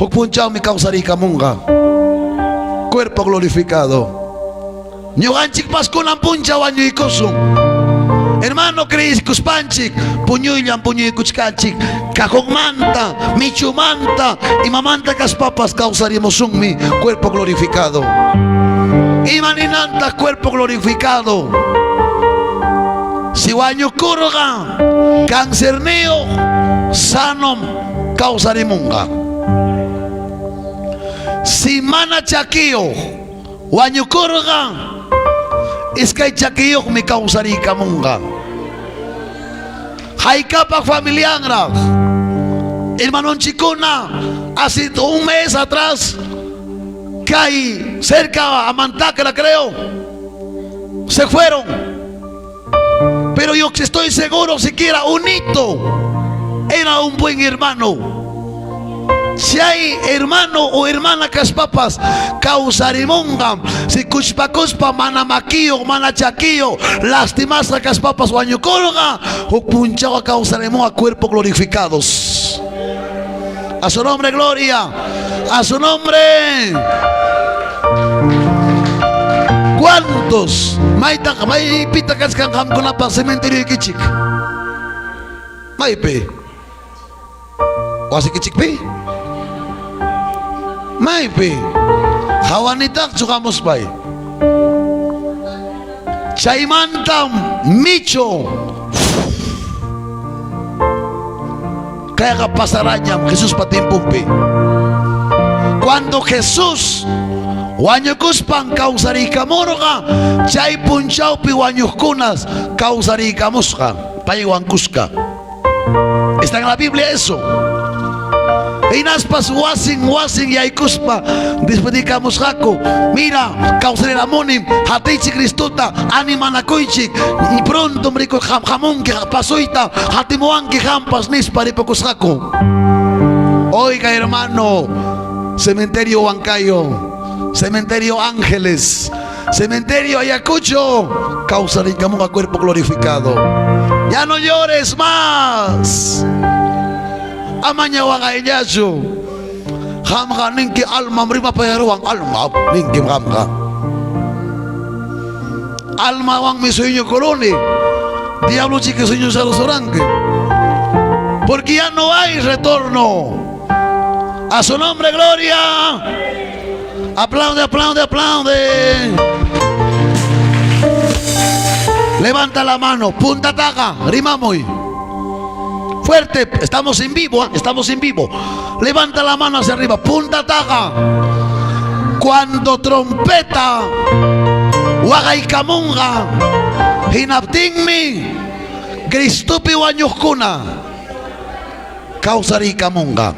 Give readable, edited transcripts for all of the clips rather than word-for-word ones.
Huk punchawmi kawsariykamunqa. Cuerpo glorificado. Ñuqanchikpas kunan punchaw wañuykusun. Hermano, creyskuspanchik puñuyllam puñuykuchkanchik. Cajonmanta, michumanta, imamanta kaspapas kawsarimusunmi cuerpo glorificado. Ima ninantaq cuerpo glorificado? Si wañukurqa cancerniyuq sanom kawsarimunqa. Si mana chakiyuq wañukurqa iskay chakiyuqmi kawsariykamunqa. Haykapaq familianraq hermanonchikkuna hace un mes atrás kay cerca a Mantacra creo se fueron. Pero yo estoy seguro siquiera un hito era un buen hermano. Si hay hermano o hermana kaspapas kawsarimunqam. Si kuchpakuspa mana makiyuq, mana chakiyuq, lastimasqa kaspapas wañukurqa, huk punchawqa kawsarimunqa cuerpo glorificados. A su nombre gloria. A su nombre. ¿Cuántos? Maytaq maypita kachkan qamkunapa cementerioykichik? Maypi? Wasikichikpi? Maypi? Hawanitaqchu hamuspay? Chaymantam micho Kayqa pasarañam Jesuspa tiemponpi. Cuando Jesús wañukuspan kawsariykamurqa, chay punchawpi wañuqkunas kawsariykamusqa paywan kuska. Está en la Biblia eso. Hinaspas wasin wasin yaykuspa despedikamusqaku. Mira, kawsariramunim, hatiychik Cristota, animanakuychik, y pronto hamunki pasuyta, hatimuwanki qampas nispa ripukusqaku. Oiga, hermano, cementerio Huancayo, cementerio Ángeles, cementerio Ayacucho, kawsarikamunqa cuerpo glorificado. Ya no llores más. Amaña waqayllachu. Qamqa ninki almam rimapayaruwan alma ninkim qamqa. Almawanmi sueñokuruni. Diablo chiki sueñosarusuranki. Porque ya no hay retorno. A su nombre, gloria. Aplaude, aplaude, aplaude. Levanta la mano, punta taga, rimamuy. Fuerte, estamos en vivo, ¿ah? estamos en vivo. Levanta la mano hacia arriba, punta taga. Cuando trompeta, waqaykamunqa, hinaptinmi, Cristopi wañuqkuna kawsariykamunqa.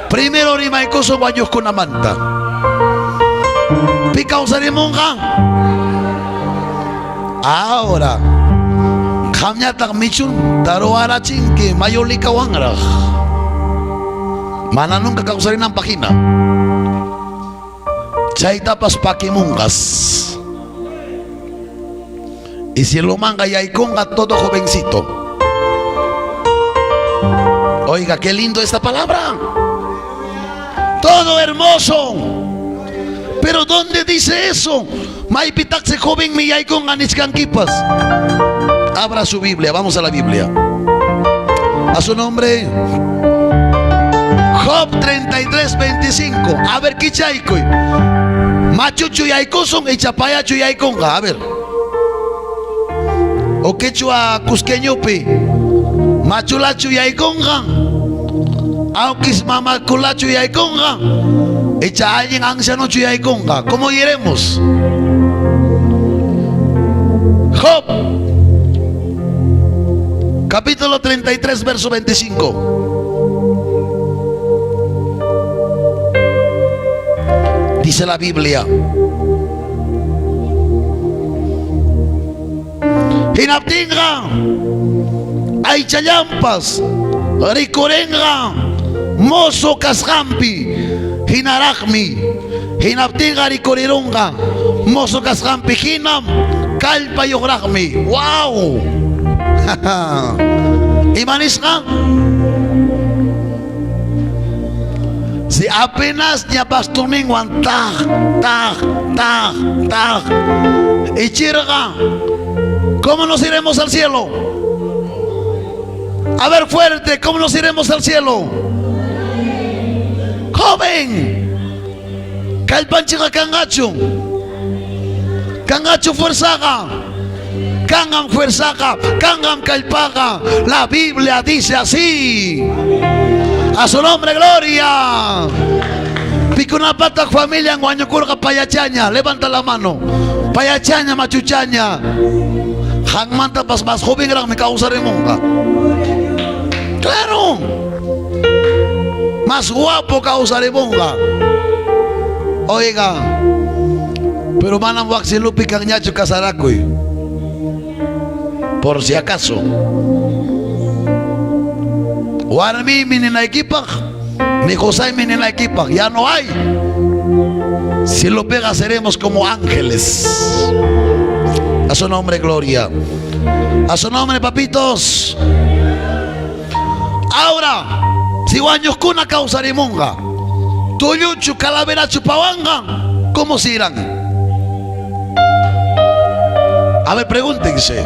Primero rimaykusun wañuqkunamanta. Pi kawsarimunqa? Ahora, qamñataq michun taruwarachinki mayulikawanraq. Mana nunca kawsarinanpaq hina. Chaytapas pakimunqas. Y cielomanqa yaykunqa todo jovencito. Oiga, qué lindo esta palabra. Todo hermoso. Pero ¿dónde dice eso? Maypitaqsi jovenmi yaykunqa nichkankipas. Abra su Biblia, vamos a la Biblia. A su nombre. Job 33, 25. A ver, kichaykuy. Machuchu yaykusun icha payachu yaykunqa. A ver. O quechua cusqueñopi. Machulachu yaykunqa. Aukis mamakulachu yaykunqa. Icha allin ancianochu yaykunqa. ¿Cómo iremos? Job. Capítulo 33, verso 25. Dice la Biblia. Hinaptinqa aychallampas rikurinqa mozo kasqanpi hinaraqmi. Hinaptinqa rikurirunqa mozo kasqanpi hinam kallpayuqraqmi. ¡Wow! Ima nisqa? Si apenas ña bastonninwan taq, taq, taq, taq ichirqa, ¿cómo nos iremos al cielo? A ver fuerte, ¿cómo nos iremos al cielo? Joven, kallpanchikqa kanqachu? Kanqachu fuerzaqa? Kanqam fuerzaqa, kanqam kallpaqa. La Biblia dice así. A su nombre, gloria. Pikunapataq familian wañukurqa payachaña. Levanta la mano. Payachaña, machuchaña. Qanmantapas más jovenraqmi kawsarimunqa. Claro. Más guapo kawsarimunqa. Oiga, pero manam wak cielopi kanñachu casarakuy. Por si acaso. Warmiymi ninaykipaq, ni qosaymi ninaykipaq, ya no hay. Cielopiqa seremos como ángeles. A su nombre, gloria. A su nombre, papitos. Ahora, si wañuqkuna kawsarimunqa, tulluchu, calaverachu pawanqa, ¿cómo se irán? A ver, pregúntense.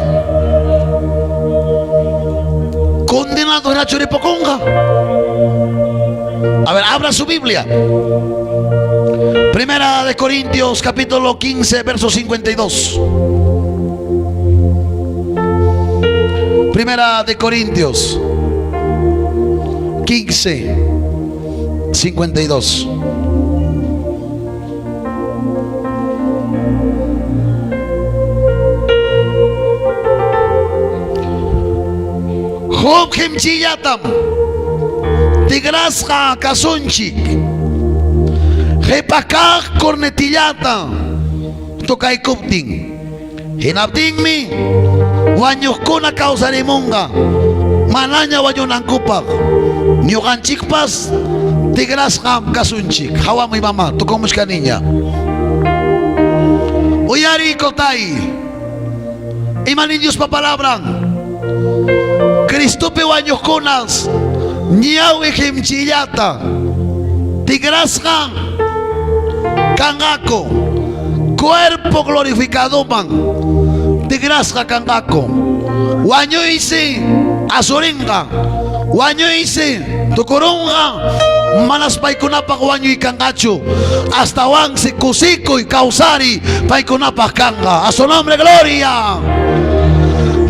Condenado hinachu ripukunqa. A ver, abra su Biblia. Primera de Corintios, capítulo 15, verso 52. Primera de Corintios 15, 52. Huk himchillatam tigrasqa kasunchik. Qipa kaq cornetillata tocaykuptin. Hinaptinmi wañuqkuna kawsarimunqa manaña wañunankupaq. Ñuqanchikpas tigrasqam kasunchik. Hawamuy mama, tukumuchkaniña. Uyariy kotay. Ima nin Diospa palabran? Cristopi wañuqkunas ñawi himchillata tigrasqa kanqaku, cuerpo glorificadoman tigrasqa kanqaku. Wañuysi asurinqa, wañuysi tukurunqa, manas paykunapaq wañuy kanqachu, astawansi kusikuy kawsariy paykunapaq kanqa. A su nombre, gloria.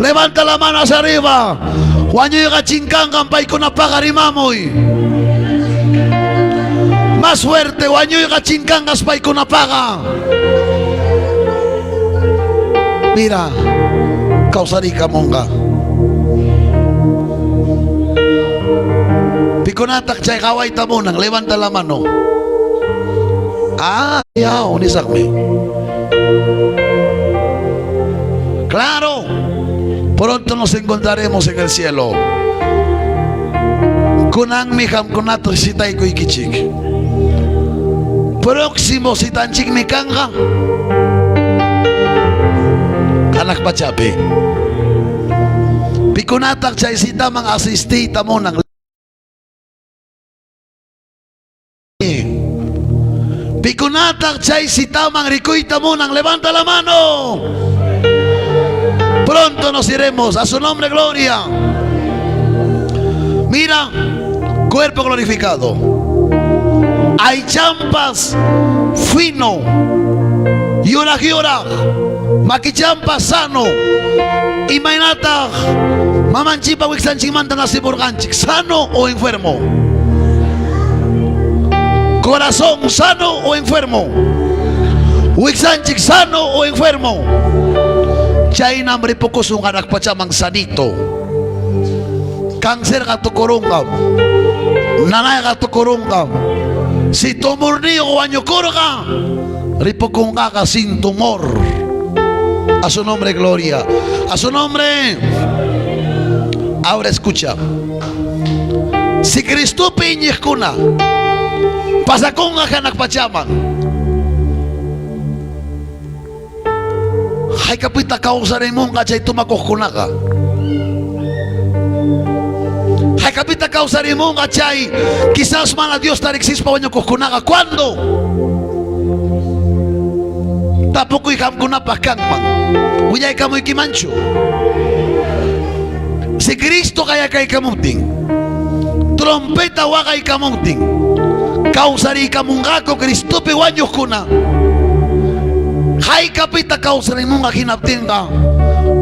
Levanta la mano hacia arriba. Wañuyqa chinkanqam paykunapaq rimamuy. Más fuerte, wañuyqa chinkanqas paykunapaqa. Mira, kawsarikamunqa. Pikunataq chay qawayta munan, levanta la mano. Ah, yaw, nisaqmi. Claro, pronto nos encontraremos en el cielo. Kunanmi qamkunata citaykuykichik. Próximo citanchikmi kanqa hanaq pachapi. Pikunataq chay citaman asistiyta munan? Pikunataq chay citaman rikuyta munan? Levanta la mano. Pronto nos iremos. A su nombre, gloria. Mira, cuerpo glorificado. Hay champas fino. Yuraq yuraq. Makichampas sano. Imaynataq mamanchikpa wiksanchikmanta nacimurqanchik, sano o enfermo? Corazón sano o enfermo? Wiksanchik sano o enfermo? Chaynam ripukusun hanaq pachaman sanito. Cancerqa tukurunqam. Nanayqa tukurunqam. Si tumorniyuq wañukurqa, ripukunqaqa sin tumor. A su nombre, gloria. A su nombre. Ahora escucha. Si Cristopi iñiqkuna pasakunqa hanaq pachaman, haykapitaq kawsarimunqa chay tumakuqkunaqa? Haykapita kawsarimunqa chay quizás mana Diosta riqsispa wañukuqkunaqa? ¿Cuándo? Tapukuy qamkunapaq kanman. Willaykamuykimanchu? Si Cristo qayakaykamuptin, trompeta waqaykamuptin, kawsariykamunqaku Cristopi wañuqkuna. Haykapita kawsarimunqa hinaptinqa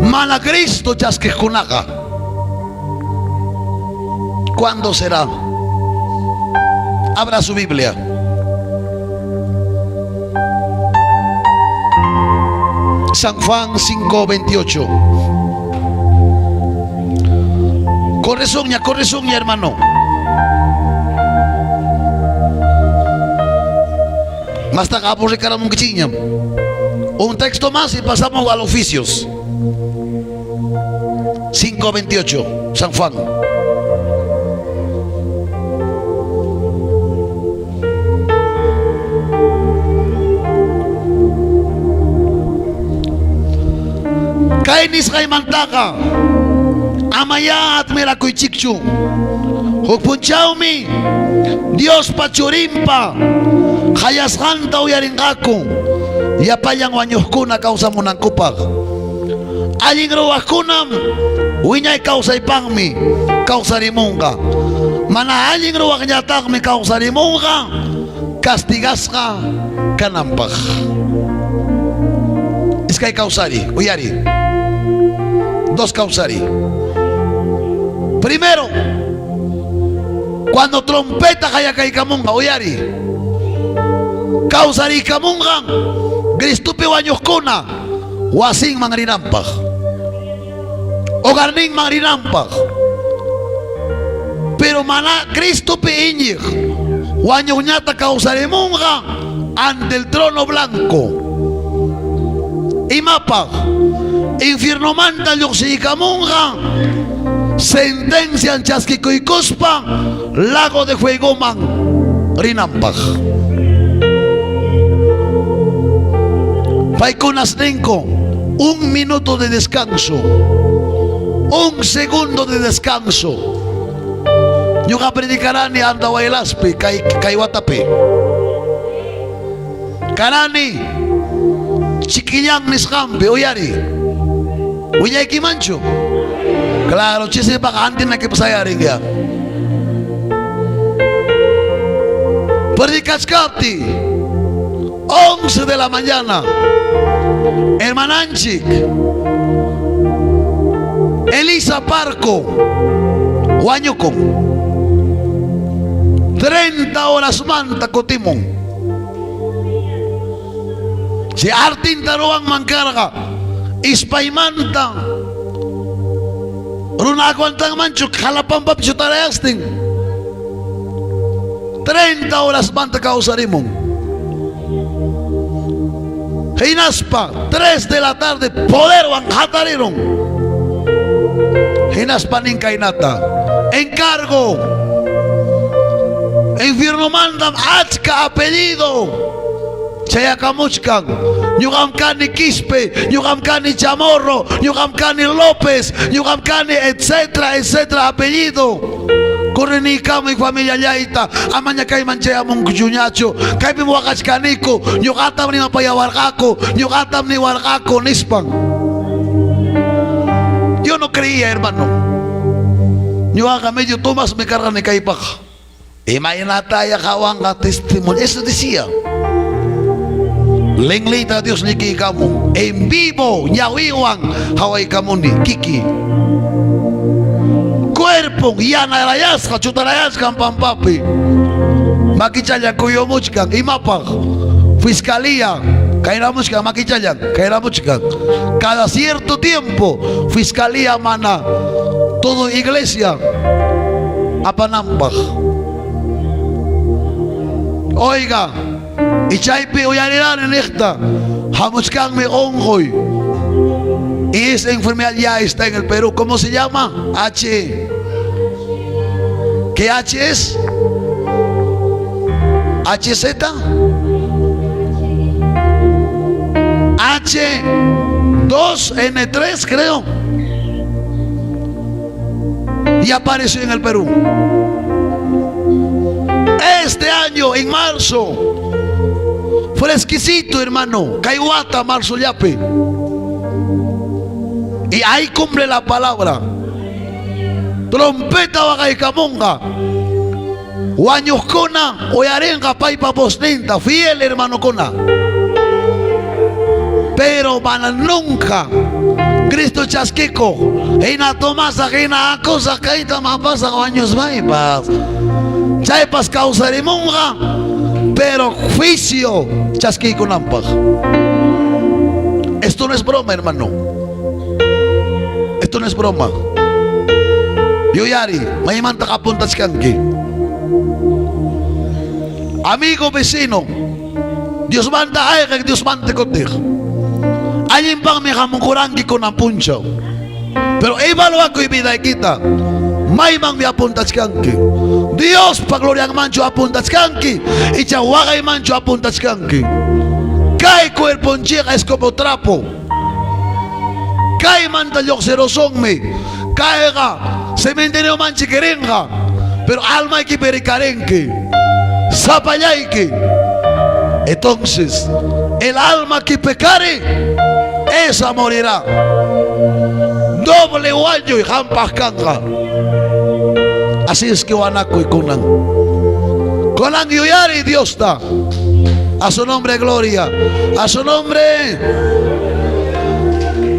mana Cristo chaskiqkunaqa? ¿Cuándo será? Abra su Biblia. San Juan 5:28. Corre soña, hermano. Más Un texto más y pasamos a los oficios. 5:28, San Juan. Kay nisqaymantaqa amayá admirakuychikchu. Huk punchawmi Diospa churinpa qayasqanta uyarinqaku llapallan wañuqkuna kawsamunankupaq. Allin ruwaqkunam wiñay kawsaypaqmi kawsarimunqa. Mana allin ruwaqñataqmi kawsarimunqa castigasqa kananpaq. Iskay kawsari, uyari. Dos kawsari. Primero, cuando trompeta qayakaykamunqa, uyari. Kawsariykamunqa Cristopi wañuqkuna wasinman rinanpaq, hogarninman rinanpaq. Pero mana Cristopi iñiq wañuqñata kawsarimunqa ante el trono blanco. Imapaq? Infiernomanta lluqsiykamunqa sentencian chaskikuykuspa lago de fuegoman rinanpaq. Paykunas ninku un minuto de descanso, un segundo de descanso. Ñuqa predicarani Andahuaylaspi kay kay watapi. Karani chiquillan nisqanpi uyari. Willaykimanchu? Claro, chisipaq antinaki pasayarin ya. Predicachkapti 11 de la mañana, hermananchik Elisa Parco wañukun. 30 horas manta kutimun. Si artinta ruwanman karqa ispaymanta runa aguantanmanchu qalapampapi chutarayastin. 30 horas manta kawsarimun. Hinaspa 3 de la tarde poderwan hatarirun. Hinaspa nin kaynata. Encargo. Infiernomanta achka apellido. Chayakamuchkan. Ñuqam kani Quispe, ñuqam kani Chamorro, ñuqam kani López, ñuqam kani etcétera, etcétera apellido. Correnikamuy familiallayta, amaña kayman chayamunkuchuñachu, kaypim waqachkaniku, ñuqatam rimapayawarqaku, ñuqatam niwarqaku, nispan. Yo no creía, hermano. Ñuqaqa medio Tomás me karqani kaypaq. Imaynataya qawanqa testimonio. Eso decía. Lenglita Dios nikiykamun. En vivo, ñawiwan hawaykamuni, kiki. Cuerpon yanarayasqa, chutarayasqan pampapi. Makichallan kuyumuchkan, imapaq? Fiscalía, kayramuchkan, makichallan, kayramuchkan. Cada cierto tiempo, fiscalía mana todo iglesia apananpaq. Oiga, y chaypi uyarirani niqta, hamuchkanmi unquy. Y esa enfermedad ya está en el Perú. ¿Cómo se llama? H. ¿Qué H es? HZ. H2N3, creo. Y apareció en el Perú. Este año, en marzo, fresquicito, hermano, Caihuata, marzo yape. Y ahí cumple la palabra. Trompeta waqaykamunqa. Wañuqkuna uyarinqa paypa vozninta, fiel hermanokuna. Pero mana nunca Cristo chaskikuq hina tomasaq hina akusaq kayta mapasaq wañuspaypas. Chaypas kawsarimunqa, pero juicio chaskiykunanpaq. Esto no es broma, hermano. Esto no es broma. Yuyari, maymantaq apuntachkanki. Amigo vecino, Diosmanta ayqeq, Diosmanta kutiq. Allinpaqmi hamukuranki kunan punchaw. Pero evaluakuy vidaykita. Maymanmi apuntachkanki. Diospa glorianmanchu apuntachkanki, icha waqaymanchu apuntachkanki. Kay cuerponchikqa es como trapo. Kaymanta lluqsirusunmi. Kayqa cementerioman chikirinqa, pero almaykipi rikarinki. Sapallayki. Entonces, el alma que pecare, esa morirá. Doble wañuy qampaq kanqa. Así es que wanakuy kunan. Kunan yuyari Diosta. A su nombre gloria. A su nombre.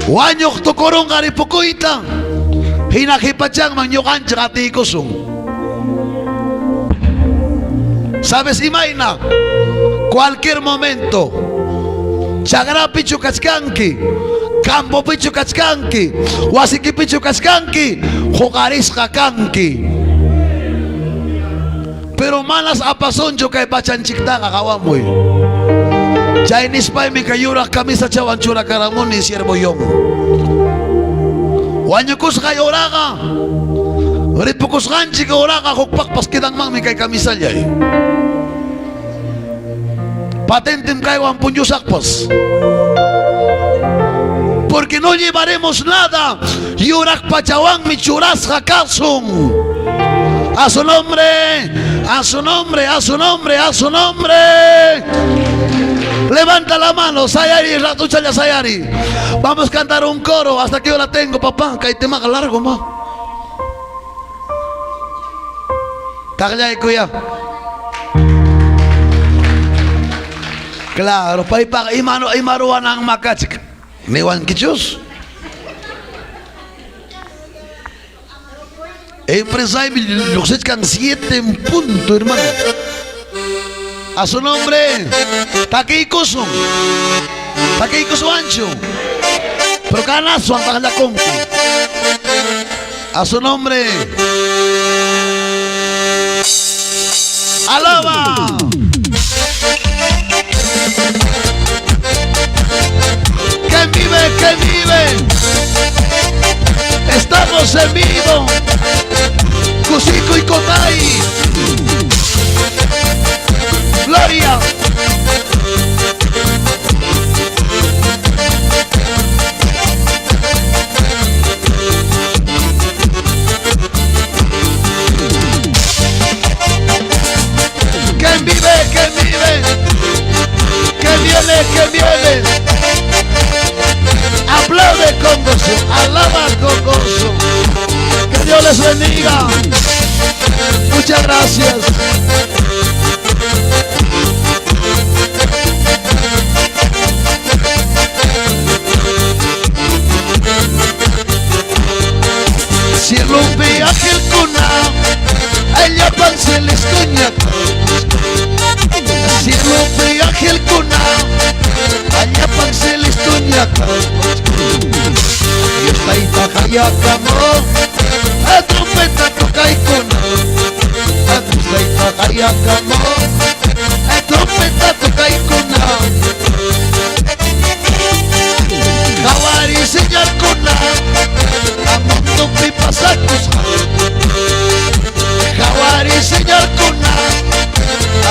Wañuq tukurunqa ripukuyta. Hina qhipachanman ñuqanchik atiykusun. ¿Sabes imayna? Cualquier momento. Chakrapichu kachkanki, campopichu kachkanki, wasikipichu kachkanki, huqarisqa kanki. Pero manas apasunchu kay pachanchiktaqa qawamuy. Chay nispaymi kay yuraq camisachawan churakaramuni siervo yon. Wañukusqay horaqa, ripukusqanchik horaqa hukpaqpas quedanmanmi kay camisallay. Patentem kaywan puñusaqpas. Porque no llevaremos nada. Yuraq pachawanmi churasqa kasun. A su nombre, a su nombre, a su nombre, a su nombre. Levanta la mano, Sayari, ratuchalla Sayari. Vamos a cantar un coro hasta que yo la tengo, papá. Kay tema largo, ma. Kaqllaykuya. Claro, paypaq ima ima ruwanan makachik. Niwankichus? Empresaymi lluqsichkan 7 en punto, hermano. A su nombre, takiykusun. Takiykusuwanchu. Pero kanaswan taqllakunki. A su nombre. Alaba. Que vive, que vive. Estamos en vivo. Cusico y Cotay. Gloria. ¿Quién vive? ¿Quién vive? ¿Quién viene? ¿Quién viene? Aplaude con gozo, alaba con gozo. Que Dios les bendiga. Muchas gracias. Cielopi angelkuna allapan celeskuña. Cielopi angelkuna allapan celestuña. Dios tayta qayakamo a trompeta tokaykuna. A Dios tayta qayakamo a trompeta tokaykuna. Qhawari señalkuna a mundopi pasakusqa. Qhawari señalkuna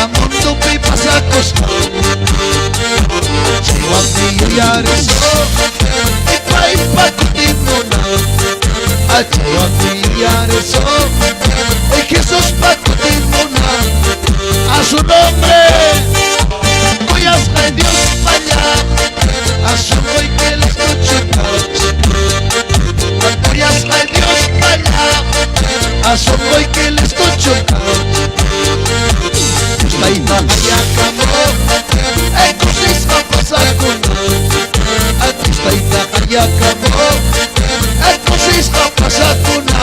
a mundopi pasakusqa. Chaywanmi yuyarisun paypa kutimuna. Chaywanmi yuyarisun. regreso. Jesuspa kutimunan. A su nombre. Kuyasqay Diospalla. A sunquyki listochukach. Kuyasqay Diospalla. A sunquyki listochukach. Dios Tayta qayakamu. Kusisqa pasakuna. Dios Tayta qayakamu. Kusisqa pasakuna.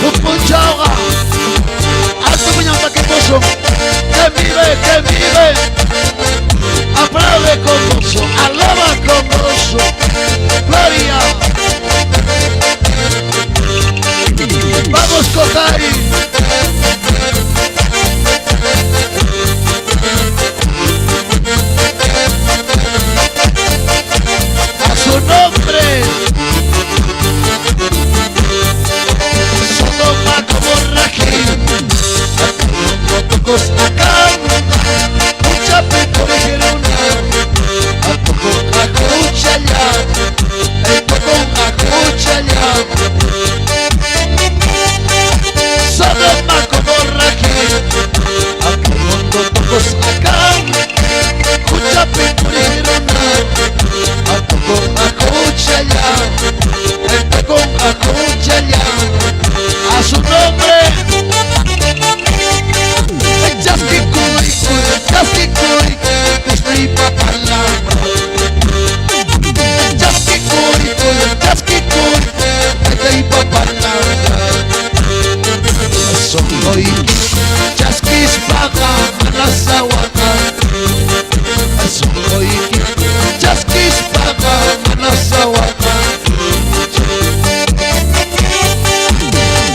Huk punchawqa. Alto puñan takipusun. Que vive, que vive. Aplaude con gozo, alaba con gozo. Gloria. Vamos, Kotay. A su nombre. Sodoma Gomorra Tocos acá. Mucha purigeruna. A toco acuchalla. Toco acuchalla. Sodoma Gomorra Tocos acá. Mucha purigeruna. A toco acuchalla. Toco acuchalla. A su nombre. Chaskikuy, chaskikuy, Diosnipa palabra. Chaskikuy, chaskikuy, Taytaypa palabra. Sunquyki chaskispaqa mana sawaqa. Sunquyki chaskispaqa mana sawaqa.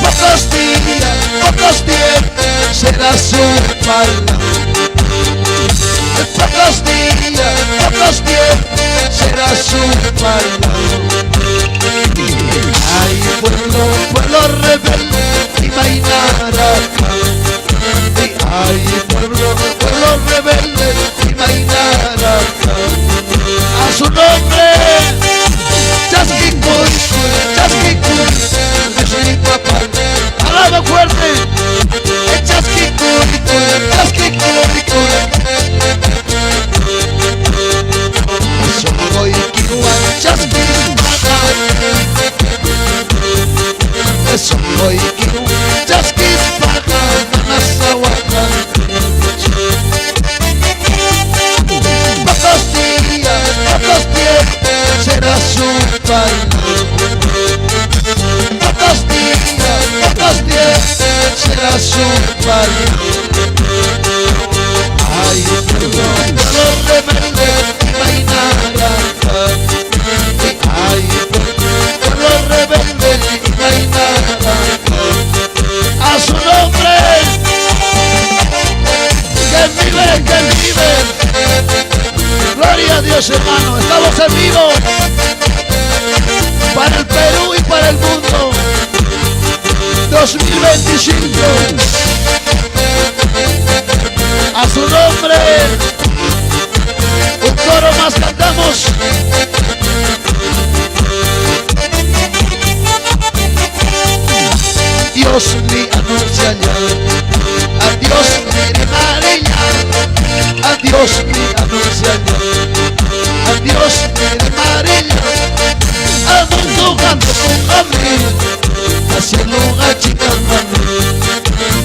Pocos días, pocos tiempos será su palabra. Pocos días, pocos tiempos será su palabra. Ay, pueblo, pueblo rebelde, imaginará. Ay, pueblo, pueblo rebelde, imaginará. A su nombre, chaskikuy, chaskikuy, Dios papá. Alaba fuerte. Chaskikuy, chaskikuy, Sunquykiwan chaskispaqa. Sunquykiwan chaskispaqa mana sawaqa. Pocos días, pocos tiempos será su palabra. Pocos días, pocos tiempos será su palabra. Ay, pueblo, pueblo rebelde, imaginará. Ay, pueblo rebelde, imaginará. A su nombre, que vive, que vive. Gloria a Dios, hermano. Estamos en vivo para el Perú y para el mundo. 2025. A su nombre, un coro más cantamos. Dios me anuncia ya, a Dios me rimarella, a Dios me anuncia ya, a Dios me rimarella, al mundo canto con amén, haciendo una chica mami,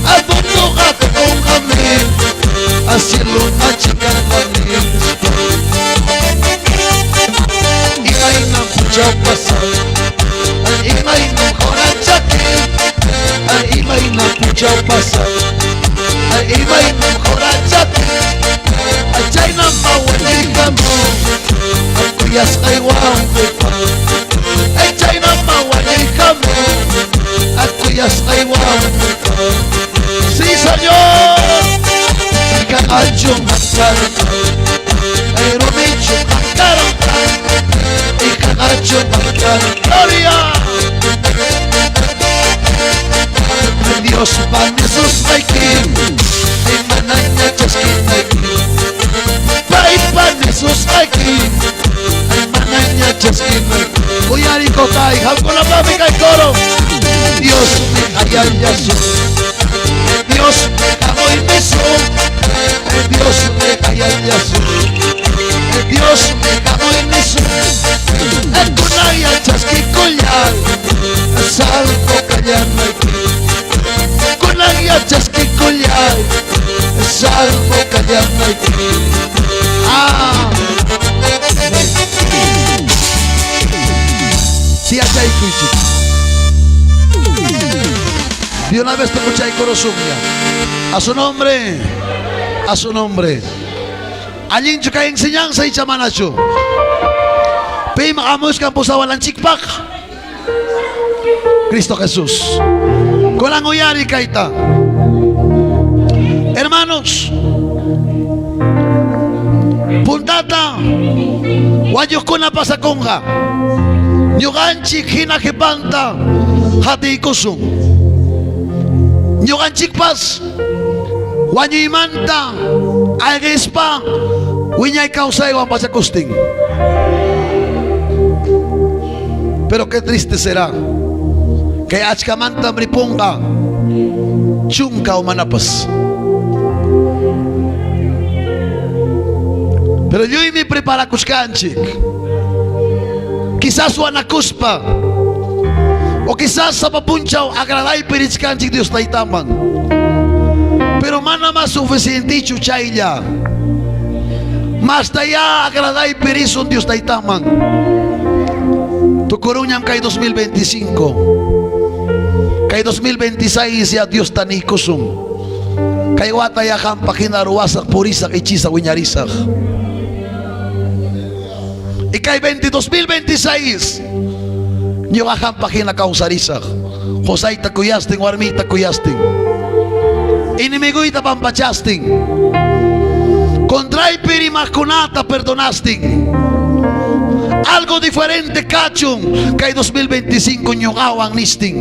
al mundo canto con amén, haciendo una chica mami. Imayna punchaw pasan, imayna horachaki, imayna punchaw pasan, imayna horachaki, chayna mawañaykamu, kuyasqay wawqiypa, chayna mawañaykamu, kuyasqay wawqiypa. Sí, Señor. Kaacho makarka, rumicho makarka, kaacho makarka. Gloria. Dios panisusqayki, manaña chaskinayki. Pay panisusqayki, manaña chaskinayki. Uyarikotay, qamkunapaqmi kay coro. Dios mi kayallasun. Dios me kamoynisun. Dios me kayallasun. Dios me kamoynisun. Kunaya chaskikullay. Salvo kallanayki. Kunaya chaskikullay. Salvo kallanayki. Ah. Tiyachaykuychik. De una vez tukuchaykurusumya. A su nombre. A su nombre. Allinchu kay enseñanza icha manachu. Pim amuskan pusawalanchikpaq. Cristo Jesús. Kunan uyari kayta. Hermanos, puntata wañuqkuna pasakunqa. Ñuqanchik hina qhipanta hatiykusun. Ñuqanchikpas wañuymanta ayqispa wiñay kawsaywan pachakustin. Pero qué triste será que achkamantam ripunqa chunka umanapas. Pero lluymi preparakuchkanchik. Quizás wanakuspa o quizás sapa punchaw agradaypi richkanchik Dios Taytaman. Pero mana mas suficientechu chaylla. Mastayá agradaypi risun Dios Taytaman. Tukuruñam kay 2025. Kay 2026 ya Dios taniykusun. Kay wata ya qampa hina ruwasaq, purisaq, ichisaq, wiñarisaq. Y kay 2026 ñuqa qampa hina kawsarisaq. Qusayta kuyastin, warmiyta kuyastin. Enemiguyta pampachastin. Contraypi rimaqkunata perdonastin. Algo diferente kachun kay 2025 ñuqawan nistin.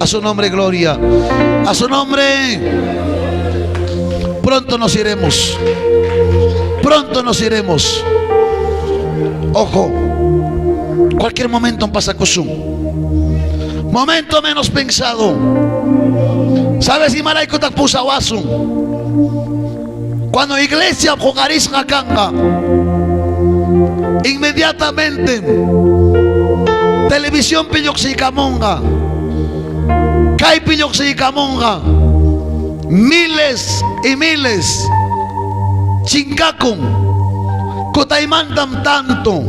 A su nombre gloria. A su nombre. Pronto nos iremos. Pronto nos iremos. Ojo. Cualquier momento pasa kusum. Momento menos pensado. ¿Sabes imaraykutaq pusawasun? Cuando iglesia huqarisqa kanqa, inmediatamente televisión lluqsiykamunqa, kaypi lluqsiykamunqa, miles y miles chinkakun, kutaymantam tanto,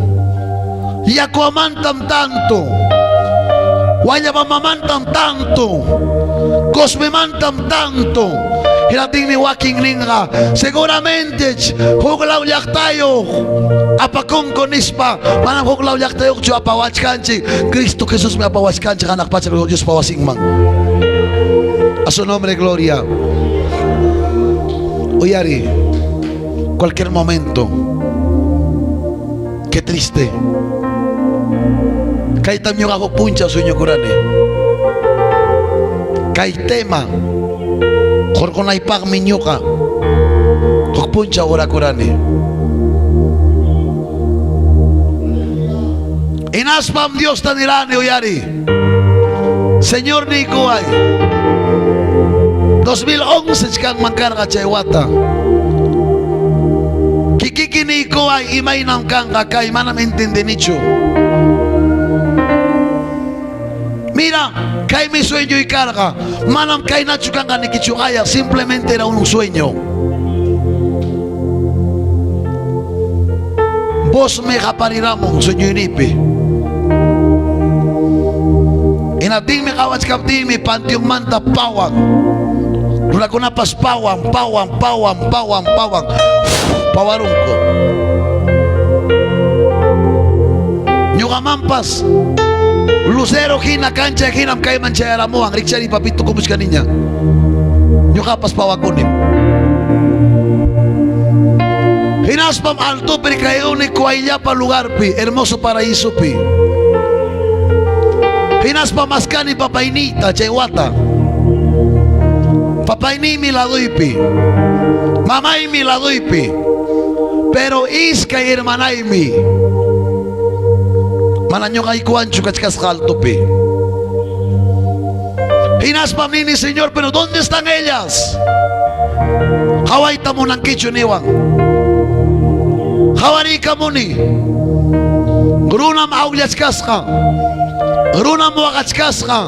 yakuamantam tanto, Guayabamamantam tanto, Cosmemantam tanto. Hinaptinmi wakin ninqa, seguramente huklaw llaqtayuq apakunku nispa, manam huklaw llaqtayuqchu apawachkanchik, Cristo Jesusmi apawachkanchik hanaq pacha Diospa wasinman. A su nombre gloria. Uyari, cualquier momento. Qué triste. Kaytam ñuqa huk punchaw sueñokurani. Kay tema hurqunaypaqmi ñuqa huk punchaw orakurani. Hinaspam Diosta nirani uyari. Señor niykuway. 2011 kanman karqa chay wata. Kikiki niykuway imaynam kanqa kay manam entendenichu. Mira, kaymi sueñoy karqa. Manam kaynachu kanqa nikichu aya, simplemente era un sueño. Vos me qapariramun sueñoynipi. Hinaptinmi qawachkaptinmi panteonmanta pawan. Runakunapas pawan, pawan, pawan, pawan, pawan. Pawarunku. Ñuqamanpas lucero hina kancha hinam kayman chayaramuwan rikchari papito kumuchkaniña. Ñuqapas pawakunim. Hinaspam altopi rikayuni kuayllapa lugarpi, hermoso paraísopi. Hinaspa maskani papayniyta chay wata. Papayniymi ladoypi. Mamaymi ladoypi. Pero iskay hermanaymi mana ñuqaykuwanchu kachkasqa altopi. Hinaspam nini, Señor, pero ¿dónde están ellas? Qawayta munankichu niwan. Qawariykamuni. Runam awllachkasqa. Runam waqachkasqa.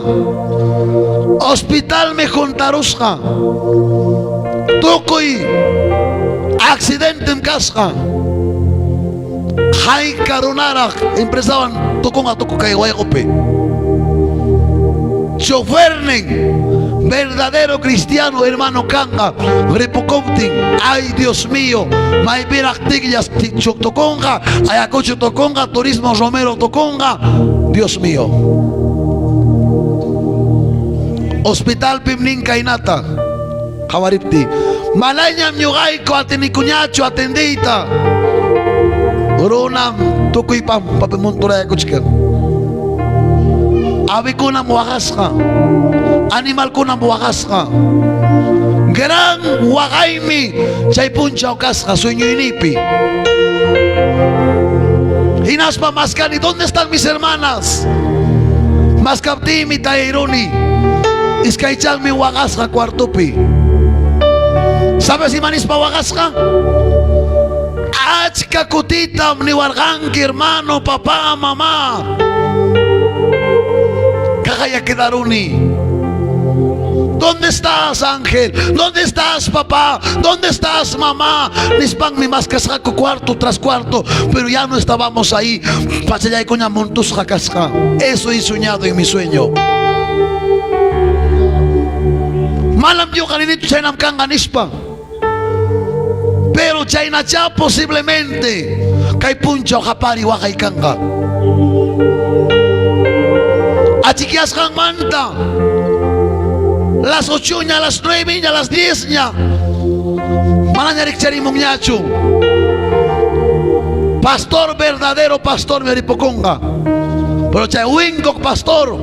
Hospitalmi juntarusqa. Tukuy accidentem kasqa. Hayka runaraq empresawan tukunqa tuku kay wayqupi. Chofernin verdadero cristiano hermano kanqa ripukuptin, ay Dios mío, maypiraq tikllas tukunqa, Ayacucho tukunqa, Turismo Romero tukunqa, Dios mío. Hospitalpim nin kaynata qawaripti, manañam ñuqayku atinikuñachu atendiyta. Runam tukuy pampapi monturayakuchkan. Avikunam waqasqa, animalkunam waqasqa. Gran waqaymi chay punchaw kasqa sueñoyniypi. Hinaspa maskani, ¿dónde están mis hermanas? Maskaptiymi tariruni. Iskaychanmi waqasqa cuartopi. ¿Sabes ima nispa waqasqa? Achka kutitam niwarqanki, hermano, papá, mamá. Kaqaya quedaruni. ¿Dónde estás, ángel? ¿Dónde estás, papá? ¿Dónde estás, mamá? Nispanmi maskasqaku cuarto tras cuarto, pero ya no estábamos ahí. Pachallaykuña montusqa kasqa. Eso he soñado en mi sueño. Manam ñuqa ninichu chaynam kanqa nispa. Pero chaynachá posiblemente kay punchaw qapari waqay kanqa. Achikyasqanmanta las 8ña, las 9ña, las 10ña manaña rikcharimunñachu. Pastor verdadero pastor me ripukunqa. Pero chay winkok pastor,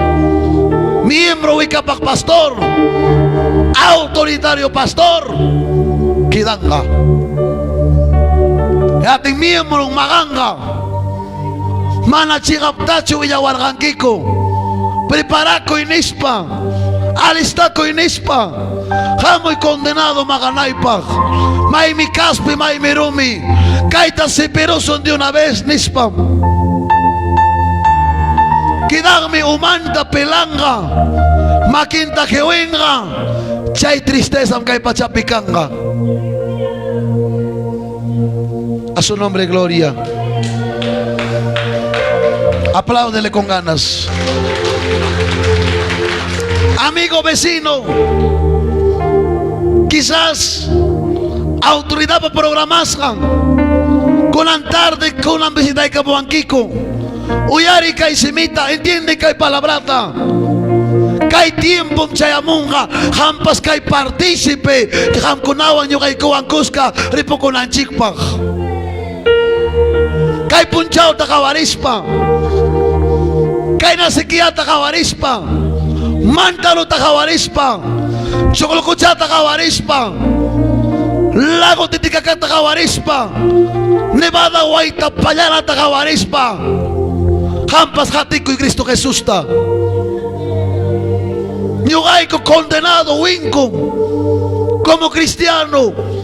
miembro wikapak pastor, autoritario pastor, quedanqa. Atin miembro maganqa. Mana chiqaptachu willawarqankiku. Preparakuy nispa, alistakuy nispa. Hamuy condenado maqanaypaq. Maymi kaspi, maymi rumi. Kayta sipirusun de una vez nispa. Quedanmi umanta pelanqa, makinta qiwinqa. Chay tristezam kay pachapi kanqa. A su nombre, gloria. Apláudele con ganas. Amigo vecino, quizás autoridad programasqan kunan tarde kunan visitaykamuwankiku. Uyari kay simita, entiende kay palabrata. Kay tiempom chayamunqa, qampas kay partícipe qamkunawan ñuqaykuwan kuska ripukunanchikpaq. Kay punchawta qawarispa, kay nasikiyata qawarispa, mantaruta qawarispa, choclocochata qawarispa, lago Titicacata qawarispa, Nevada wayta pallanata qawarispa, qampas qatikuy Cristo Jesusta. Ñuqayku condenado winkum como cristiano.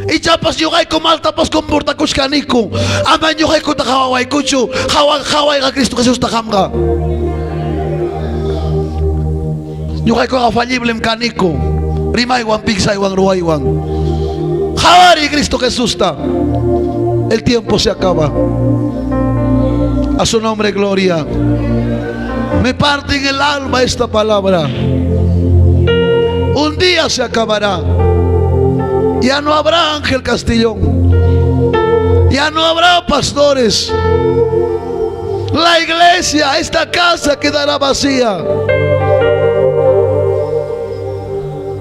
Ichapas ñuqayku maltapas comportakuchkaniku. Ama ñuqaykuta qawawaykuchu. Qawan qawayqa Cristo Jesusta qamqa. Ñuqaykuqa falliblem kaniku. Rimaywan, pinsaywan, ruwaywan. Qawariy Cristo Jesusta. El tiempo se acaba. A su nombre, gloria. Me parte en el alma esta palabra. Un día se acabará. Ya no habrá Ángel Castillón. Ya no habrá pastores. La iglesia, esta casa quedará vacía.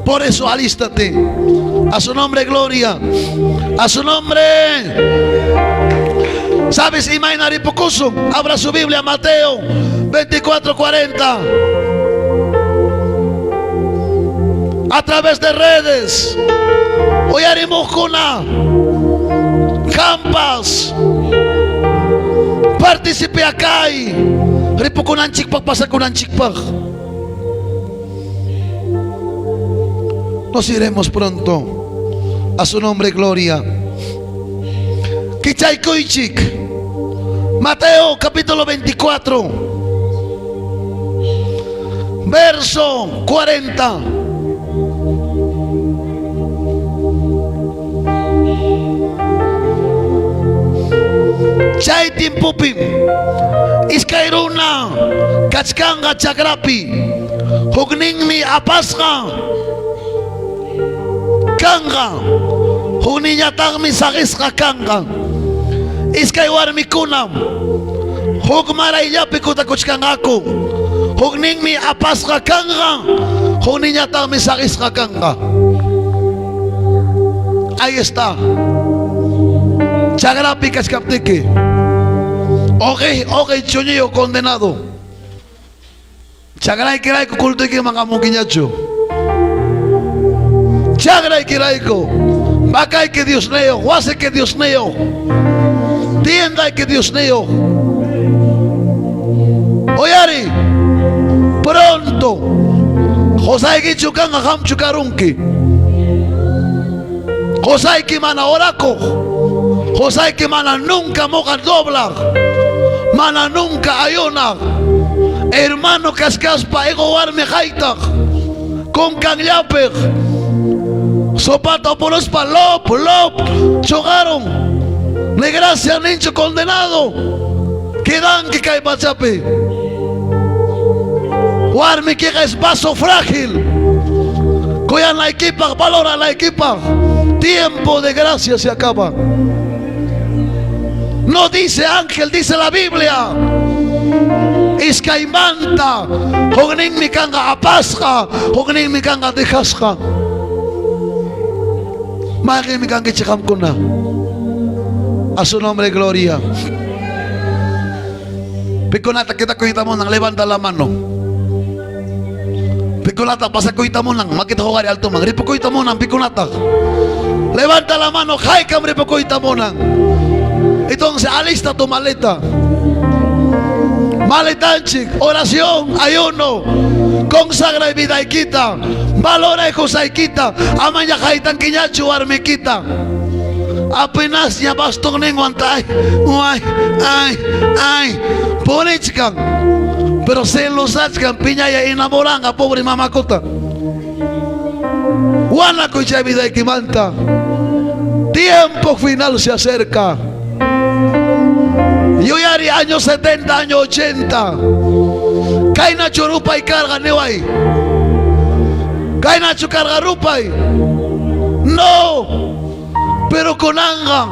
Por eso alístate. A su nombre, gloria. A su nombre. ¿Sabes? Imayna ripukusun. Abra su Biblia, Mateo 24:40. A través de redes. Uyarimuqkuna. Campas. Participe acá. Ripukunanchikpaq, pasakunanchikpaq. Nos iremos pronto. A su nombre, gloria. Kichaykuychik. Mateo capítulo 24. Verso 40. Chay tiempopim iskay runa kachkanqa chakrapi, hukninmi apasqa kanqa, hukninñataqmi saqisqa kanqa. Iskay warmikunam huk marayllapi kutakuchkanqaku, hukninmi apasqa kanqa, hukninñataqmi saqisqa kanqa. Ahí está. Chakrapi kachkaptiki. Oqi, oqi chuñiyo condenado. Chakraykirayku cultoykiman hamunkiñachu. Chakraykirayku. Vacayki Diosniyuq, wasiki Diosniyuq, tiendayki Diosniyuq. Uyari, pronto qosaykichu kanqa qamchu karunki. Qosayki mana orakuq, qosayki mana nunca moqa doblaq, mana nunca ayunaq. Hermano kachkaspa ego warmi haytaq, kunkanllapiq sopata upuruspa lop lop choqarun. Ni gracia ninchu condenado. Quedanki kay pachapi. Warmikiqa es vaso frágil. Kuyanaykipaq, valoranaykipaq. Tiempo de gracia se acaba. No dice ángel, dice la Biblia. Iskaymanta, hukninmi kanqa apasqa, hukninmi kanqa dejasqa. Mayqinmi kankichik qamkuna? A su nombre gloria. Pikunata quedakuyta munan, levanta la mano. Pikunata pasakuyta munan, makita huqari altoman. Ripukuyta munan, pikunata. Levanta la mano, haykam ripukuyta munan. Entonces, alista tu maleta. Maletanchik, oración, ayuno, consagra vidaykita, valora qusaykita, amaña haytankiñachu warmikita. Apenas ña bastonninwan ay, ay, ay, ay, purichkan. Pero celosachkan, piñaya enamoranga, pobre mamakuta. Wanakuy chay vidaykimanta. Tiempo final se acerca. Yuyari año 70, año 80. Kaynachu rupay karqa niway. Kaynachu karqa rupay. No. Pero kunanqa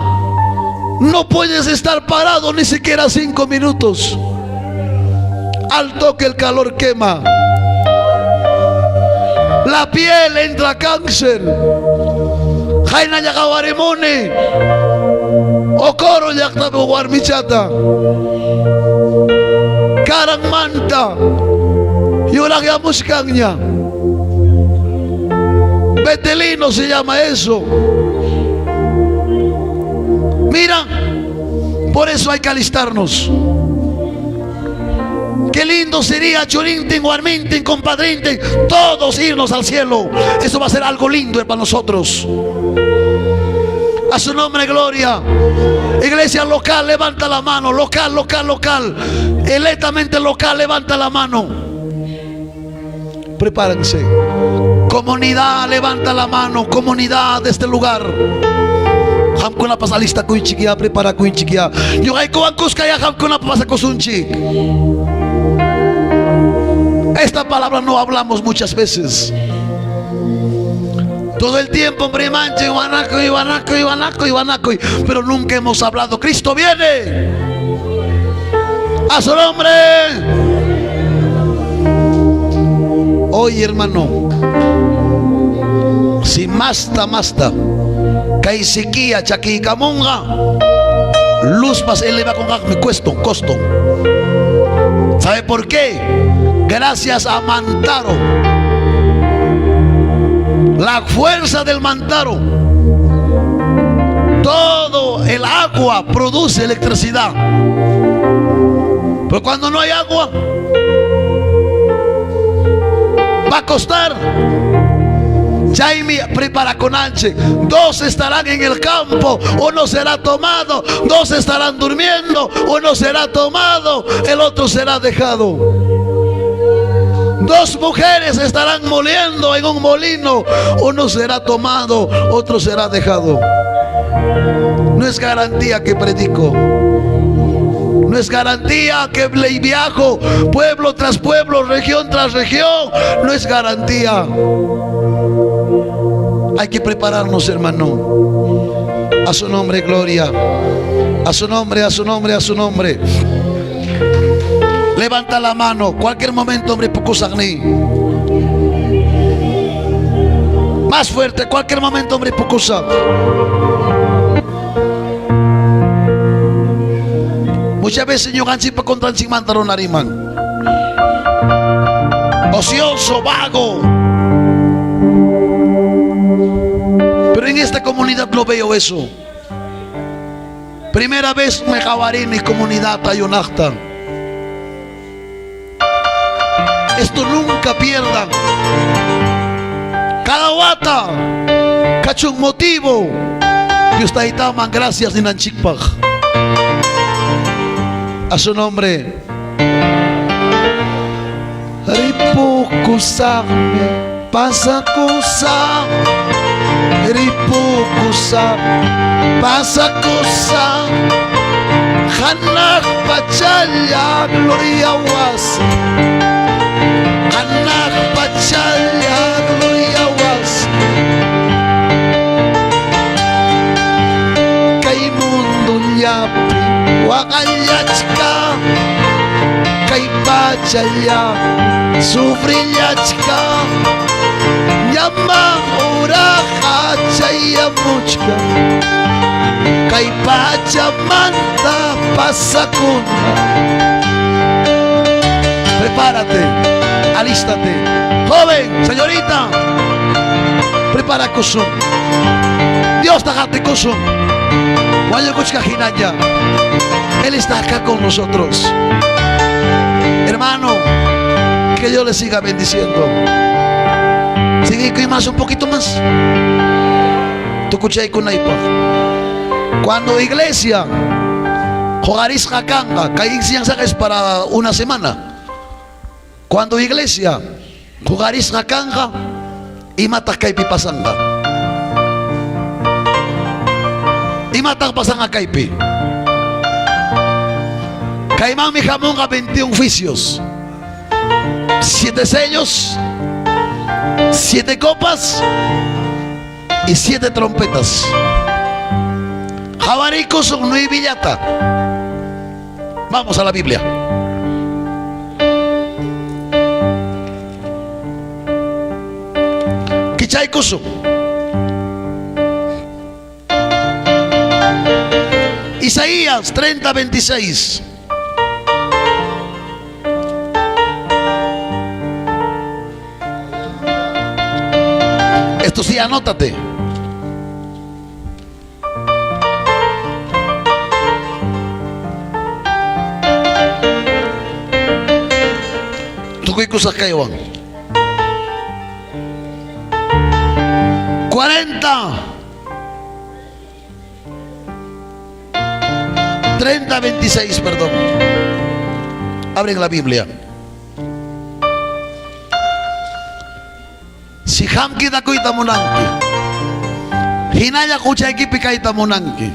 no puedes estar parado ni siquiera 5 minutos. Al toque el calor quema. La piel entra cáncer. Hayna qawarimuni. Ocoro llaqtapi warmichata. Karanmanta. Yuraqyamushkanña. Betelino se llama eso. Mira, por eso hay que alistarnos. Qué lindo sería Churintin, Warmintin, compadrintin, todos irnos al cielo. Eso va a ser algo lindo para nosotros. A su nombre, gloria. Iglesia local, levanta la mano. Local, local, local. Electamente local, levanta la mano. Prepárense. Comunidad, levanta la mano. Comunidad de este lugar. Qamkuna alistakuychik, preparakuychik. Ñuqaykuwan kuska qamkuna pasakusunchik. Esta palabra no hablamos muchas veces. Todo el tiempo, rimanchik, wanakuy, wanakuy, wanakuy, wanakuy. Pero nunca hemos hablado. Cristo viene. A su nombre. Hoy, hermano, si masta, masta, kay sikia chakiykamunqa, luzpas elevakunqaqmi cuesto, costo. ¿Sabe por qué? Gracias a Mantaro. La fuerza del Mantaro. Todo el agua produce electricidad. Pero cuando no hay agua, va a costar. Chaymi preparakunanchik. Dos estarán en el campo, uno será tomado. Dos estarán durmiendo, uno será tomado, el otro será dejado. Dos mujeres estarán moliendo en un molino, uno será tomado, otro será dejado. No es garantía que predico. No es garantía que le viajo pueblo tras pueblo, región tras región. No es garantía. Hay que prepararnos, hermano. A su nombre, gloria. A su nombre, a su nombre, a su nombre. Levanta la mano. Cualquier momento, hombre, pukusagni. Más fuerte, cualquier momento, hombre, pukusag. Muchas veces ñuqanchikpa contranchikmanta runa riman. Ocioso, vago. Pero en esta comunidad lo veo eso. Primera vez me mi comunidad ayunaqta. Esto nunca pierdan. Cada wata, kachun motivo. Dios taytaman gracias ninanchikpaq. A su nombre. Ripukusaqmi pasakusaq. Ripukusaq pasakusaq. Hanaq pachalla gloria wasi. Hanaq pachalla gloria wasi. Kay mundullapi waqallachka. Kay pachallapi sufrillachka. Ñaman uraqa chayamuchka. Kay pachamanta pasakuna. Prepárate, alístate. Joven, señorita, prepara kusun. Dios tagate kusun. Wañukuchka hinalla. Él está acá con nosotros. Hermano, que Dios le siga bendiciendo. Sigue con más, un poquito más. Tukuchay kunaypaq. Cuando iglesia huqarisqa kanqa, kay enseñanzaqa es para una semana. Cuando iglesia huqarisqa kanqa, imataq kaypi pasanqa? Imataq pasanqa kaypi? Kaymanmi hamunqa 21 juicios. 7 sellos, 7 copas y 7 trompetas. Qawarikusun nuevillata. Vamos a la Biblia. Kichaykusun. Isaías 30, 26. Esto sí, anótate. Tukuy kusaq kaywan. 40. 30, 26, perdón. Abren la Biblia. Si qam quedakuyta munanki, hinalla quchaykipi kayta munanki.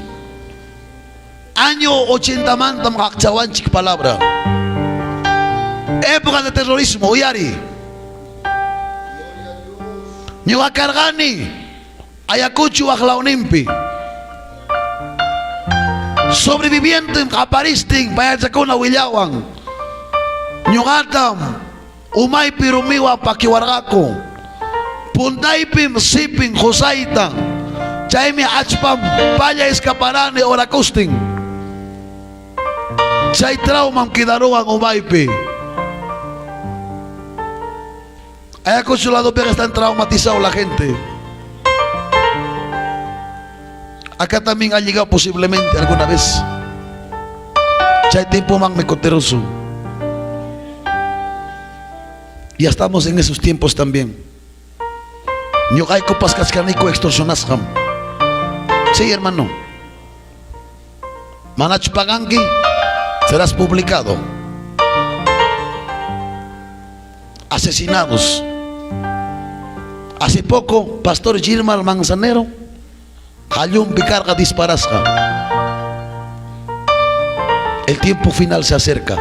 Año 80 mantam qaqchawanchik palabra. Época de terrorismo, uyari. Ñuqa karqani Ayacucho waqlawninpi. Sobreviviente qaparistin payachakuna willawan. Ñuqatam umaypi rumiwan pakiwarqaku. Puntaypim sipin qusayta. Chaymi achpam palla escaparani orakustin. Chay traumam quedaruwan umaypi. Ayacucho ladopiqa están traumatizado la gente. Acá también ha llegado posiblemente alguna vez. Chay tiempomanmi kutirusun. Ya estamos en esos tiempos también. Ñuqaykupas kachkaniku extorsionasqam. Sí, hermano. Manachu paganki, serás publicado. Asesinados. Hace poco, Pastor Gilmar Manzanero, qallunpi karqa disparasqa. El tiempo final se acerca.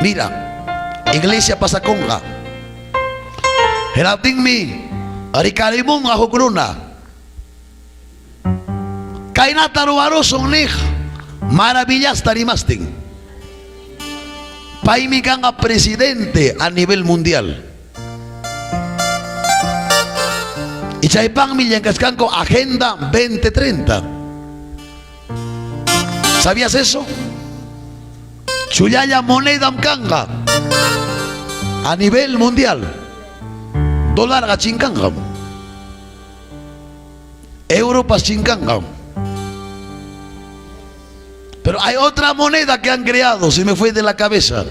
Mira, iglesia pasakunqa. Hinaptinmi rikarimunqa huk runa. Kaynata ruwarusun niq maravillasta rimastin. Paymi kanqa presidente a nivel mundial. Y chaypaqmi llank'achkanku Agenda 2030. ¿Sabías eso? Chullalla monedam kanqa a nivel mundial. Dólarqa chinkanqam. Europas chinkanqam. Pero hay otra moneda que han creado, se me fue de la cabeza.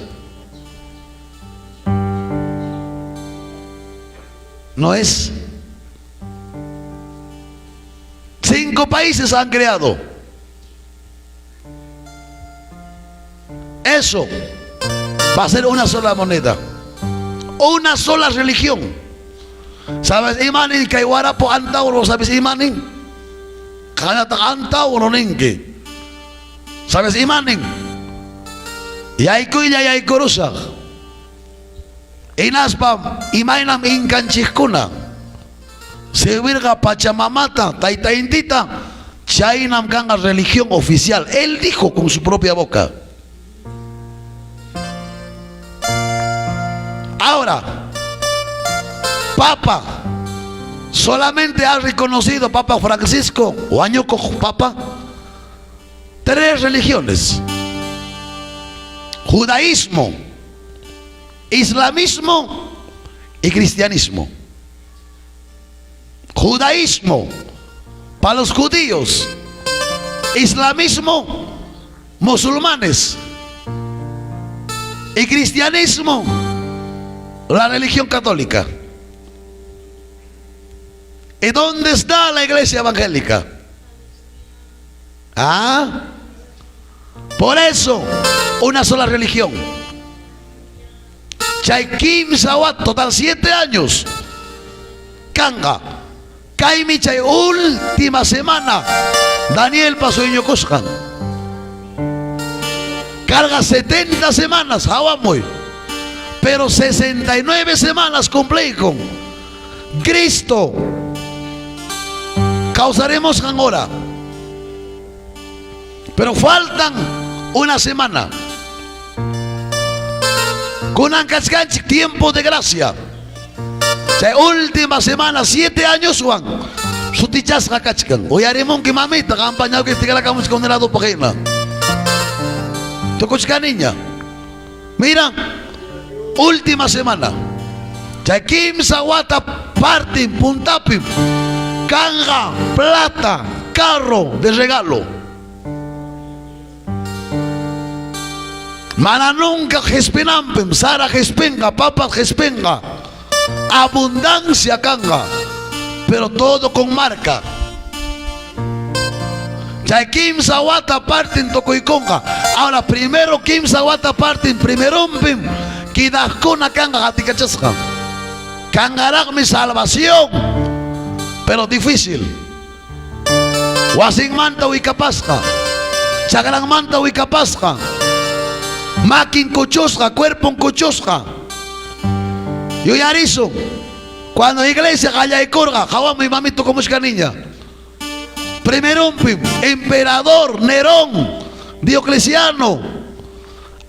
No es. 5 países han creado. Eso va a ser una sola moneda. Una sola religión. ¿Sabes imanin kay warapo antauro? ¿Sabes imanin? Kanata antauro ninki. ¿Sabes imanin? Yaykuylla yaykurusaq. Hinaspa imaynam inkanchikkuna servirqa Pachamamata, Tayta Intita, chaynam kanqa religión oficial. Él dijo con su propia boca. Ahora, Papa, solamente ha reconocido Papa Francisco, o añoco Papa, 3 religiones: judaísmo, islamismo y cristianismo. Judaísmo para los judíos, islamismo, musulmanes, y cristianismo, la religión católica. ¿Y dónde está la iglesia evangélica? Ah, por eso, una sola religión. Chay kimsa wat, total 7 años. Kanga, kaymi chay última semana. Daniel pasó iñukusqan. Carga 70 semanas, hawamuy. Pero 69 semanas cumplí con Cristo. Causaremos ahora. Pero faltan una semana. Kunan kachkanchik tiempo de gracia. Chay última semana, 7 años wan. Sutichasqa kachkan. Uyarimunki mamita, qampa ñawki tikrakamuchka un lado paqina. Tukuchkaniña. Mira, última semana. Chay kimsa wata partin puntapim. Kanja, plata, carro de regalo. Mana nunca gespinampim, Sara gespinga, papa gespinga. Abundancia kanga, pero todo con marca. Chay kimsa wata partin tukuykunqa. Ahora primero kimsa wata partin primerumpim kidaqkuna kanqa qatikachasqa. Kanqaraqmi salvación, pero difícil. Wasinmanta wikapasqa, chakranmanta wikapasqa, makin kuchusqa, cuerpon kuchusqa. Yuyarisun, cuando iglesia qallaykurqa, qhawamuy mamito kumushka niña. Primerumpim, emperador Nerón, Diocleciano,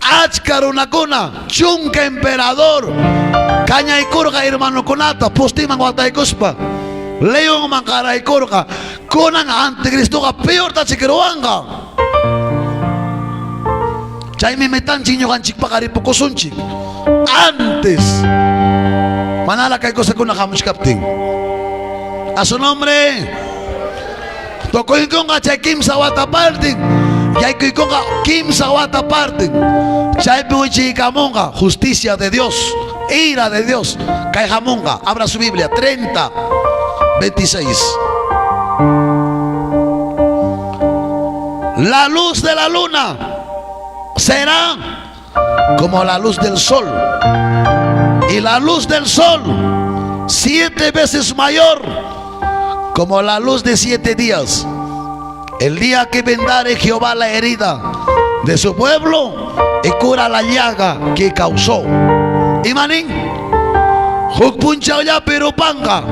achka runakuna, chunka emperador, kañaykurqa hermanokunata, postiman wataykuspa, leonman qaraykurqa, kunan anticristoqa peorta chikiruwanqa. Chaymi metanchik ñuqanchikpaqa ripukusunchik. Antes, manara kay cosakuna hamuchkaptin. A su nombre. Tukuykunqa chay kimsa wata partin, yaykuykunqa kimsa wata partin. Chaypi wichiykamunqa justicia de Dios. Ira de Dios. Kay hamunqa. Abra su Biblia. 30, 26. La luz de la luna será como la luz del sol. Y la luz del sol 7 veces mayor como la luz de 7 días. El día que vendare Jehová la herida de su pueblo y cura la llaga que causó. Imanin, huk punchawllapi rupanqa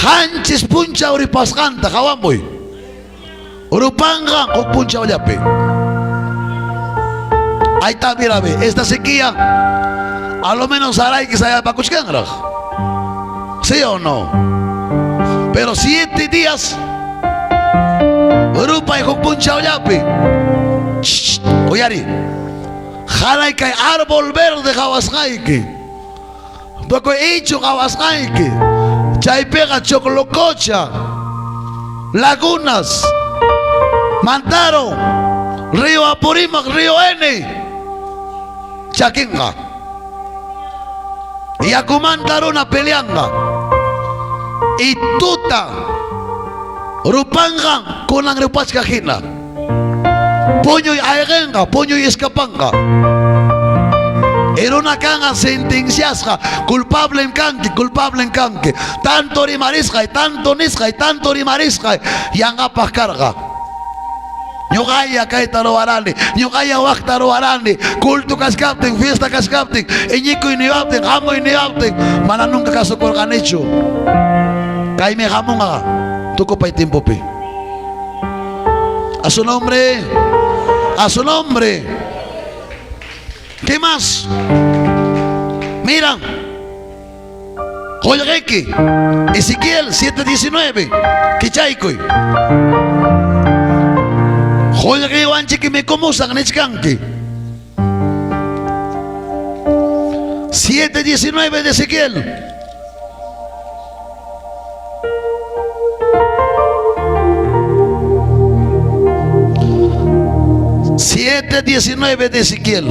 qanchis punchaw ripasqanta qawampuy. Rupanqa huk punchawllapi. Ahí está, mira, ve, esta sequía a lo menos hará que se haya pacuchkanraq. ¿Sí o no? Pero 7 días rupay huk punchawllapi. Uyari. Hanay kay árbol verde qawasqayki. Tukuy ichu qawasqayki. Chaypiqa Choclococha, Lagunas, Mantaro, Río Apurímac, Río N, chakinqa. Yakumanta runa peleanqa. Y tuta rupanqa kunan rupachka hina. Puñuy ayqinqa, puñuy escapanqa. Runa kanqa sentenciasqa, culpable kanki, culpable kanki. Tanto rimarisqay, tanto nisqay, tanto rimarisqay, yanqapaq karqa. Ñuqaya kayta ruwarani, ñuqaya waqta ruwarani, culto kachkaptin, fiesta kachkaptin, iñikuy niwaptin, hamuy niwaptin, mana nunca kasukurqanichu. Kaymi hamunqa tukupay tiempopi. A su nombre, a su nombre. ¿Qué más? Mira, Qollqeki, Ezequiel 7:19, kichaykuy. Qollqiwanchiki mikumusaq nichkanki. 7:19 de Ezequiel. 7:19 de Ezequiel.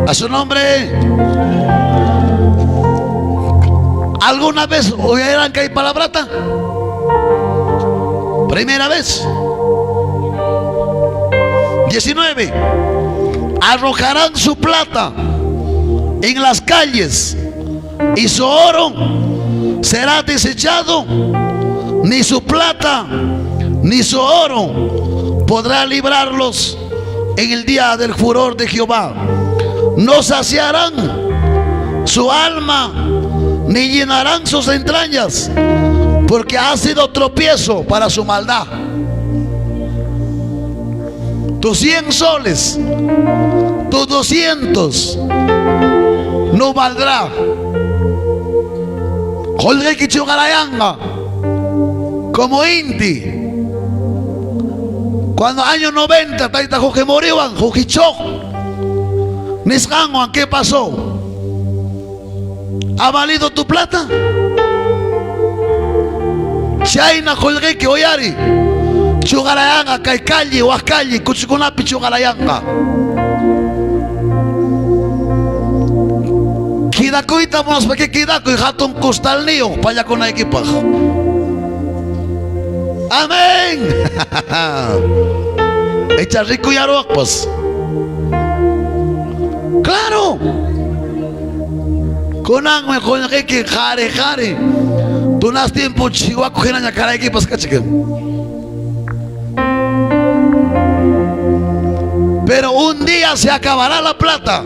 A su nombre. ¿Alguna vez oirán que hay palabrata? Primera vez. 19. Arrojarán su plata en las calles y su oro será desechado. Ni su plata ni su oro podrá librarlos en el día del furor de Jehová. No saciarán su alma ni llenarán sus entrañas, porque ha sido tropiezo para su maldad. Tus 100 soles, tus 200 no valdrá. Qollqeki chuqarayanqa como Inti. Cuando año 90 tayta Jorge muriwan, Jujichok nisqanwan, ¿qué pasó? ¿Ha valido tu plata? Chayna qollqeki uyari chuqarayanqa kay calle, wak calle, kuchukunapi chuqarayanqa. Quedakuyta munaspa que quedakuy hatun costalniyuq pallakunaykipaq. Amén. Echa rikuyaruwaqpas. Claro. Kunanmi qollqeki qari qari. Tunas tiempo chihuaku hinaña karaykipas kachkan. Pero un día se acabará la plata.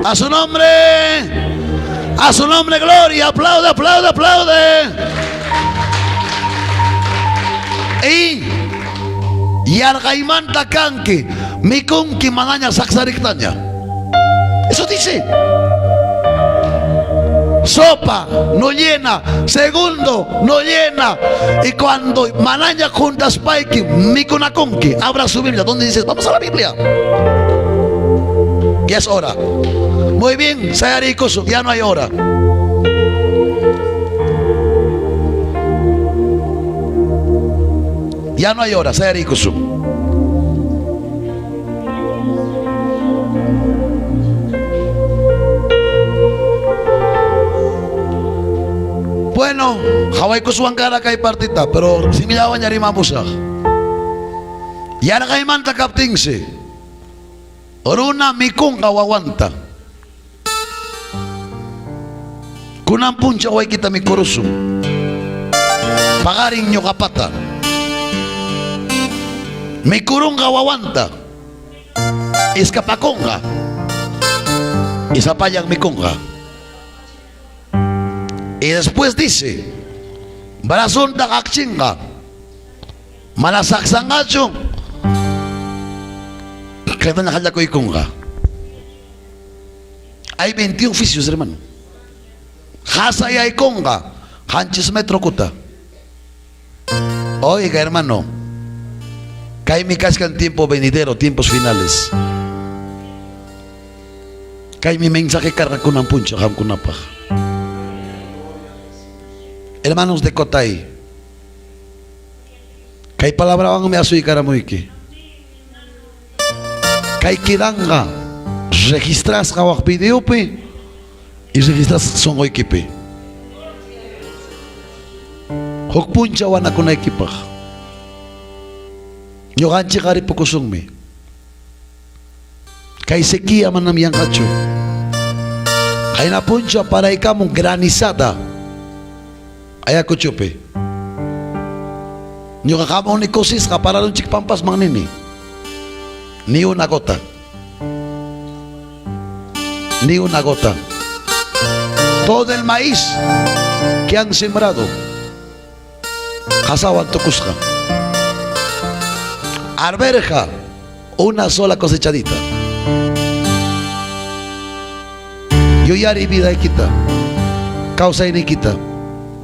A su nombre, a su nombre, gloria. Aplaude, aplaude, aplaude. Y yarqaymanta kanki, mikunki manaña saksariktaña. Eso dice. Sopa no llena, segundo no llena. Y cuando manaña juntas paiki, mikunakunki, abra su Biblia. ¿Dónde dices? Vamos a la Biblia. Ya es hora. Muy bien, Sayarikoso, ya no hay hora. Ya no hay hora, sayariykusun. Bueno, hawaykuswan kara kay partita, pero simillawan ña rimapusaq. Yarqaymanta kaptinsi, runa mikunqa wawanta. Kunan punchaw waykita mikurusun. Paqarin ñuqapata. Mikurunqa wawanta. Escapakunqa. Y sapallan mikunqa. Y después dice, brazonta qaqchinqa. Mana saqsanqachu. Kaytaña qallakuykunqa. Hay 21 oficios, hermano. Qasayaykunqa 7 metro kuta. Oiga, hermano. Kaymi kachkan tiempo venidero, tiempos finales. Kaymi mensaje karqa kunan punchaw qamkunapaq. Hermanos de Cotay, kay palabrawanmi asuykaramuyki. Kay quedanqa registrasqa wak videopi y registrasqa sonqoykipi. Huk punchaw wanakunaykipaq. Ñuqanchik ripukusunmi. Kay sequía manam yanqachu. Qayna punchaw paraykamun granizada Ayacuchopi. Ñuqa qamuni kusisqa pararunchik pampasman nini. Ni una gota. Ni una gota. Todo el maíz que han sembrado, qasawan tukusqa. Arberja, una sola cosechadita. Yuyari vidaykita, kawsayniykita.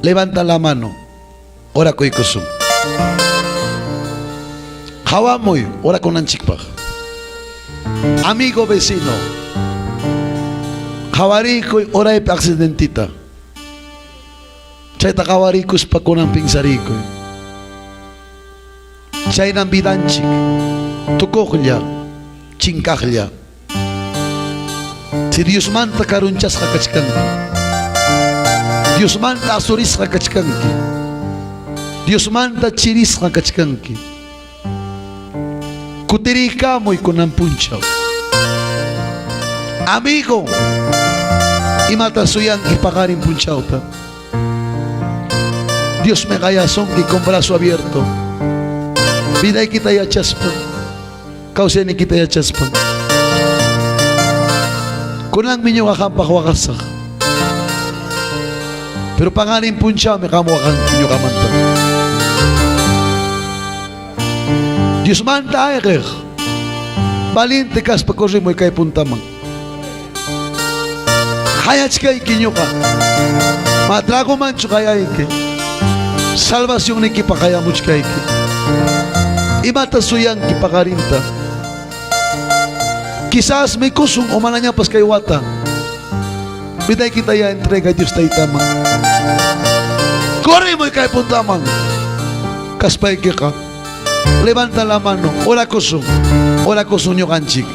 Levanta la mano, orakuykusun. Qawamuy orakunanchikpaq. Amigo vecino, qawarikuy oraypi accidentita. Chayta qawarikuspa kunan pinsarikuy. Chaynam vidanchik tukuqlla, chinkaqlla. Si Diosmanta karunchasqa kachkanki, Diosmanta asurisqa kachkanki, Diosmanta chirisqa kachkanki, kutiriykamuy kunan punchaw. Amigo, imata suyanki paqarin punchawta? Diosmi qayasunki con brazo abierto. Vidaykita yachaspa, kawsayniykita yachaspa. Kunanmi ñuqa qampaq waqasaq. Pero paqarin punchawmi qam waqanki ñuqamanta. Diosmanta ayqiq valiente kaspa corrimuy kay puntaman. Qayachkayki ñuqa. Ma tragomanchu qayayki. Salvacionniykipaq qayamuchkayki. Imata suyanki paqarinta? Quizás mikusun o manañapas kay wata. Vidaykita ya entrega Dios Taytaman. Corrimuy kay puntaman. Kaspaykiqa levanta la mano, orakusun. Orakusun ñuqanchik.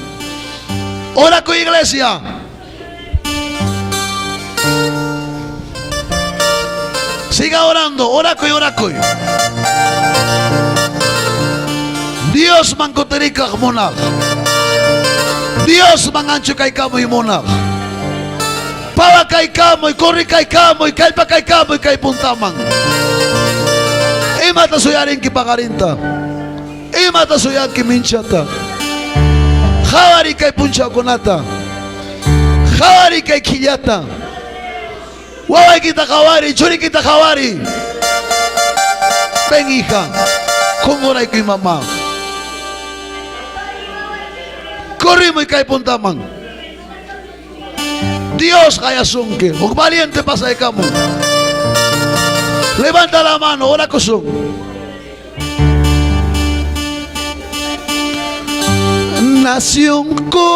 Orakuy iglesia. Siga orando, orakuy, orakuy. Dios man kutirikaq munaq. Dios man anchukaykamuy munaq. Pawakaykamuy, corrikaykamuy, kallpakaykamuy kay puntaman. Imata suyarinki paqarinta? Imata suyanki minchata? Qhawari kay punchawkunata. Qhawari kay killata. Wawaykita qhawari, churikita qhawari. Ven hija, qunquraykuy mamá. Corrimuy kay puntaman. Dios qayasunki. Huk valiente pasaykamun. Levanta la mano, orakusun. Nacionkuna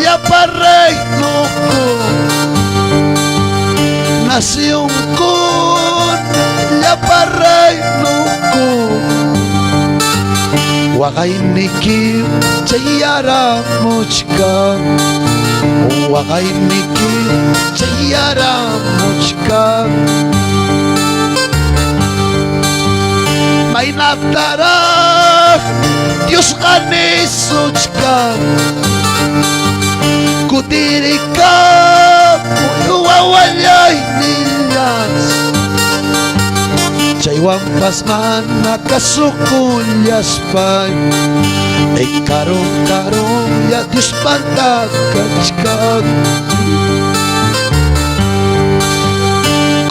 llapa reinokuna, nacionkuna llapa reinokuna. Waqayniki chayaramuchkan, waqayniki chayaramuchkan. Maynataraq Diosqa nisuchkan, kutirikamuy wawallay nillas. Chaywanpas mana kasukullaspay, karun karunlla Diospanta kachkan.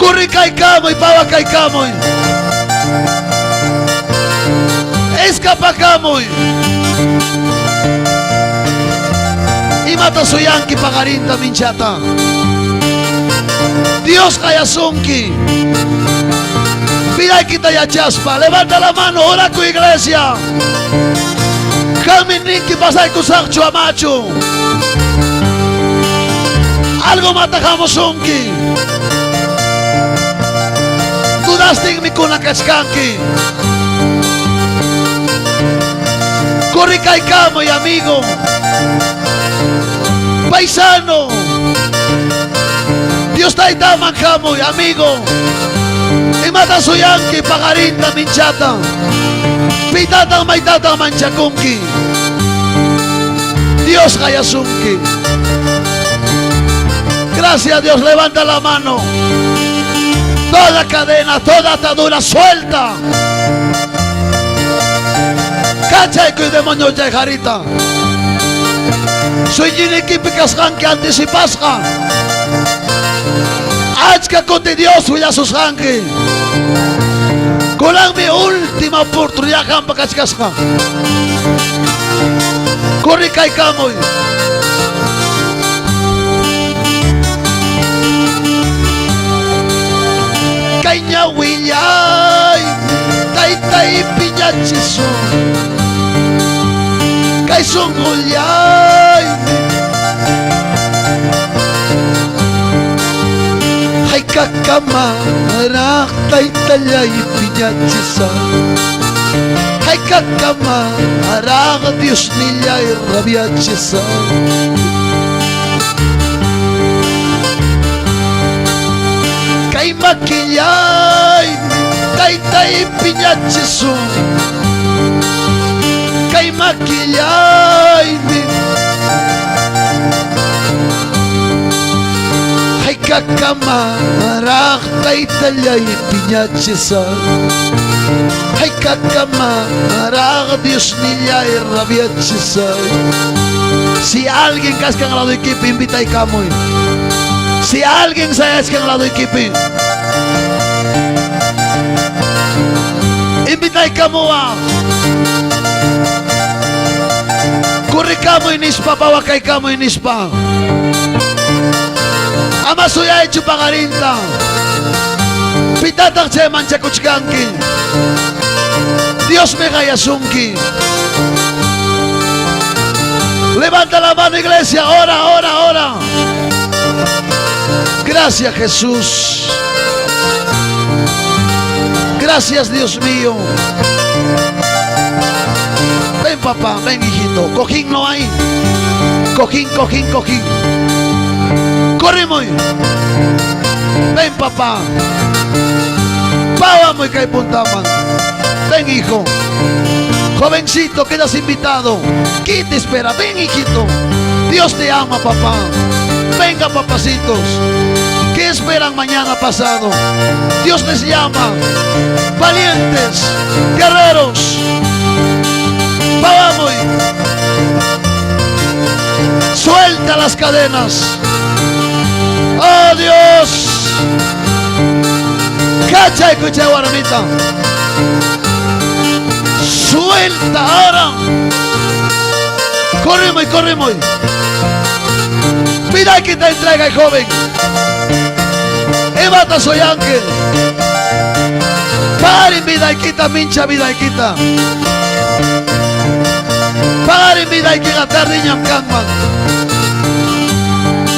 Corrikaykamuy, pawakaykamuy. Escapakamuy. Imata suyanki paqarinta minchata. Dios qayasunki. Vidaykita yachaspa, levanta la mano, oraku iglesia. Qammi ninki pasaykusaqchu amachu. Algo matajamusunki. Dudastinmi kunakachkanki. Corrikaykamuy, amigo. Paisano. Dios taytaman hamuy, amigo. Imata suyanki paqarinta minchata. Pitataq maytataq manchakunki. Dios qayasunki. Gracias Dios, levanta la mano. Toda cadena, toda atadura, suelta. Kachaykuy demonio chay qarita. Sueñuynikipi kasqanki anticipasqa. Achka kuti Dios willasusqanki. Kunanmi última oportunidad qampa kachkasqa. Corrikaykamuy. Kay ñawillay taytay piñachisun. Kay sunqullay hayk'akamaraq taytallay piñachisaq. Hayk'akamaraq Diosnillay rabiachisaq. Kay makillay taytay piñachisun. Kay makillaymi hayk'akamaraq taytallay piñachisaq. Hayk'akamaraq Diosnillay rabiachisaq. Si alguien kachkan laduykipi invitaykamuy. Si alguien sayachkan laduykipi invitaykamuwa. Corrikamuy nispa, pawakaykamuy nispa. Ama suyaychu paqarinta. Pitataq chay manchakuchkanki. Diosmi qayasunki. Levanta la mano, iglesia. Ora, ora, ora. Gracias, Jesús. Gracias, Dios mío. Ven, papá, ven, hijito. Cojín no hay. Cojín, cojín, cojín. Corremos. Ven, papá. Pawamo y puntaman. Ven, hijo. Jovencito, quedas invitado. ¿Qué te espera? Ven, hijito. Dios te ama, papá. Venga, papacitos. ¿Qué esperan mañana pasado? Dios les llama. Valientes, guerreros. Vamos. Suelta las cadenas. ¡Oh, Dios! Cacha, escucha, warmita. Suelta ahora. Corremos y corremos. Mira que te entrega el joven. Evata soy ángel. Paren vida y quita, mincha vida y quita. Paren vida y quita, tardiñam kanman.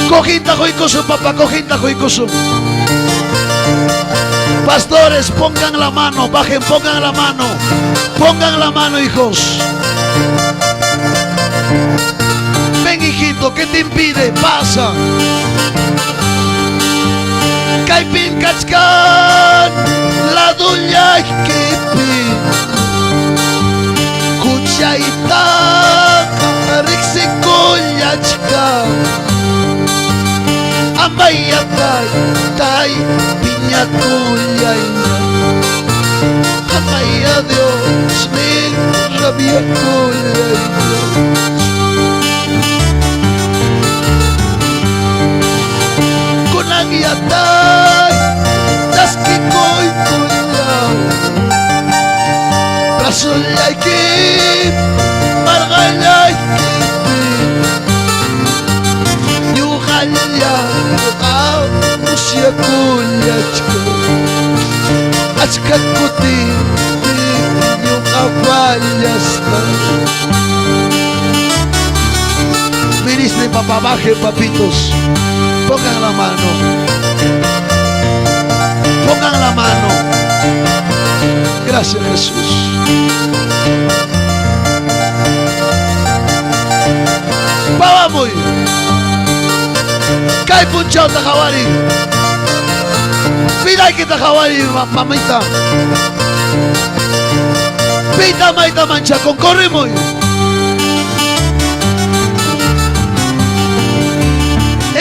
Cojita joicoso, papá, cojita joicoso. Pastores, pongan la mano, bajen, pongan la mano. Pongan la mano, hijos. Ven, hijito, ¿qué te impide? Pasa. Kaypim kachkan ladullaykipi huchaytaqa riqsikullachkan amaya taytay piñakullayña amaya Dios nin rabiakullayña. Kunan yatay chaskikuykullaw brazoyayki marqallaykipi ñuqalla musyakullachka achka kutipi ñuqa fallasqa. Ministren, papá, bajen, papitos. Pongan la mano. Pongan la mano. Gracias, Jesús. Pawamuy. Kay punchawta qawari. Vidaykita qawari, mamita. Pita mayta manchakun, corrimuy.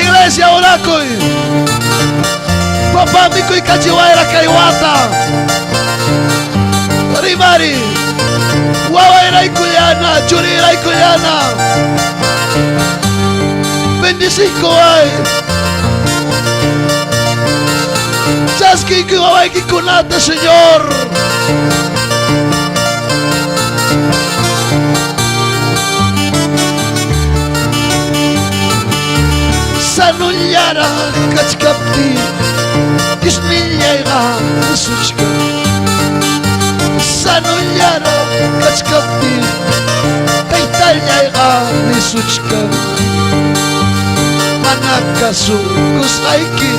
Iglesia, orakuy. Papá, mikuykachiwayra kay wata. Rimari. Wawayraykullana, churiraykullana. Bendicikuway. Chaskiykuy wawaykikunata, Señor. Sanullara kachkaptiy Diosnillayqa nisuchkan. Sanullara kachkaptiy Taytallayqa nisuchkan. Mana kasukusqayki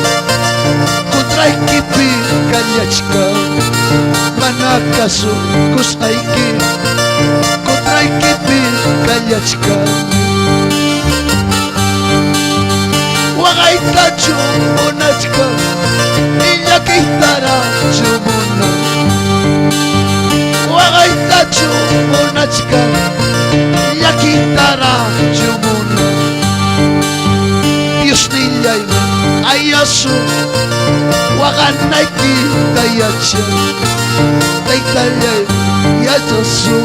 contraykipi kallachkan. Mana kasukusqayki contraykipi kallachkan. Waqaytachu munachkan illakiytarachu munan. Waqaytachu munachkan llakiytarachu munan. Diosnillaymi ayasu waqanaykita yachan. Taytallaymi yachasu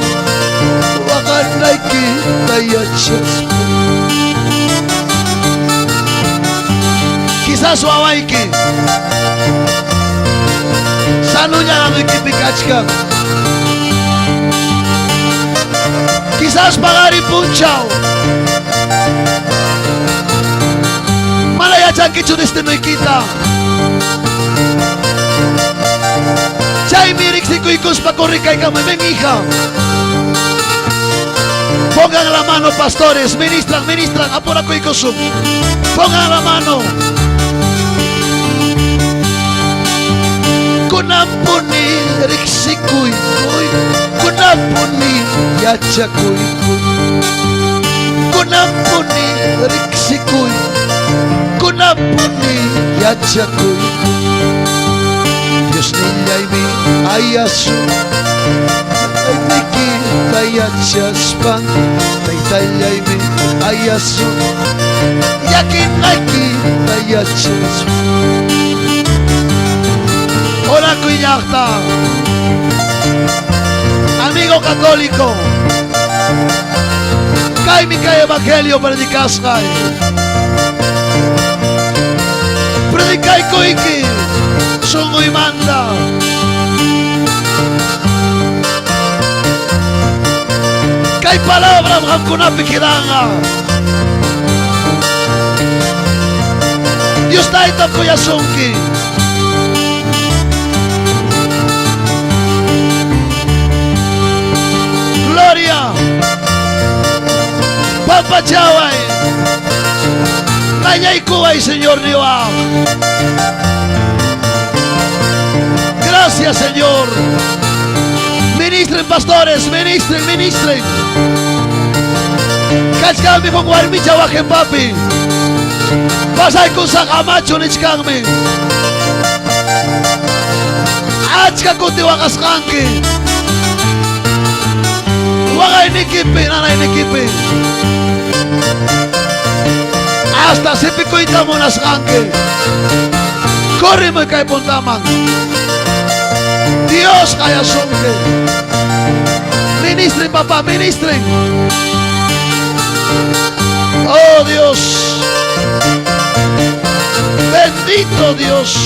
waqanaykita yachaspa. Quizás wawayki sanullaraduykipi kachkan. Quizás paqarin punchaw mana yachankichu destinoykita. Chaymi riqsikuykuspa corrikaykamuy. Ven, hija. Pongan la mano, pastores. Ministran, ministran. Apurakuykusun. Pongan la mano. Kunanpuni riqsikuykuy. Kunanpuni yachakuykuy. Kunanpuni riqsikuy. Kunanpuni yachakuykuy. Diosnillaymi ayasu Nikita yachaspan Taytallaymi ayasu Llakinaykita yachaspa. Orakuy llaqta. Amigo católico. Kaymi kay evangelio predicasqay. Predicaykuyki sunquymanta. Kay palabra qamkunapi quedanqa. Dios Taytam kuyasunki. Gloria. Pampachaway. Mañaykuway, Señor niwaq. Gracias, Señor. Ministra. Ministren pastores, ministren, ministren. Kachkanmi huk warmicha wajepapi. Pasaykusaq amachu nichkanmi. Achka kuti waqasqanki. Waqaynikipi, nanaynikipi. Hasta sipikuyta munasqanki. Corrimuy kay puntaman. Dios qayasunki. Ministren, papá, ministren. Oh Dios. Bendito Dios.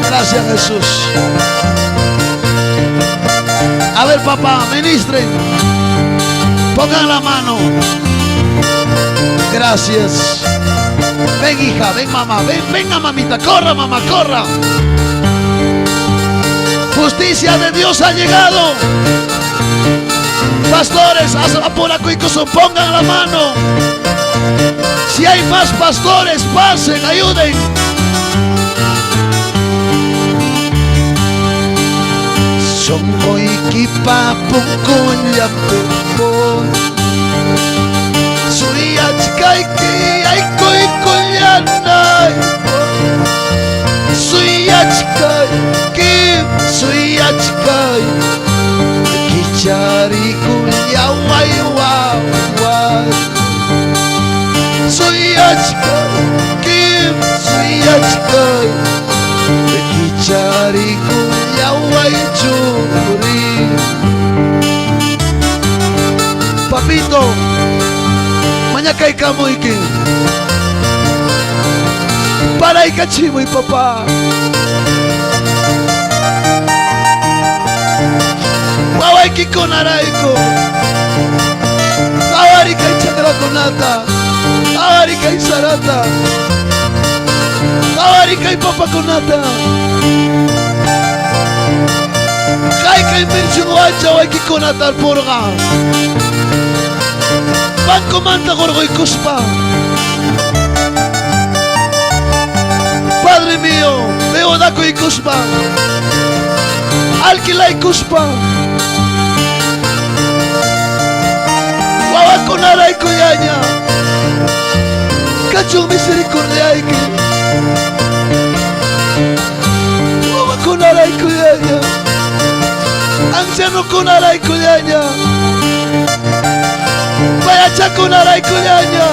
Gracias Jesús. A ver, papá, ministren. Pongan la mano. Gracias. Ven, hija, ven, mamá, ven, venga, mamita, corra, mamá, corra. Justicia de Dios ha llegado. Pastores, apuracuicoso, pongan la mano. Si hay más pastores, pasen, ayuden. Sonquykipa punkunllanpi Suyachkayki yaykuykullanay Suyachkayki, suyachkay Kicharikullaway waway Suyachkayki, suyachkay Kicharikullaway churi Papito, mañakaykamuyki. Paraykachimuy, papá. Wawaykikunarayku. Qawarikay chakrakunata. Qawarikay sarata. Qawarikay papakunata. Haykay mirchunwancha waykikuna tarpurqa. Bancomanta hurquykuspa. Padre mío, deudakuykuspa. Alquilaykuspa. Wawakunaraykullaña. Kachun misericordiayki. Wawakunaraykullaña. Ancianokunaraykullaña. Payachakunaraykullaña.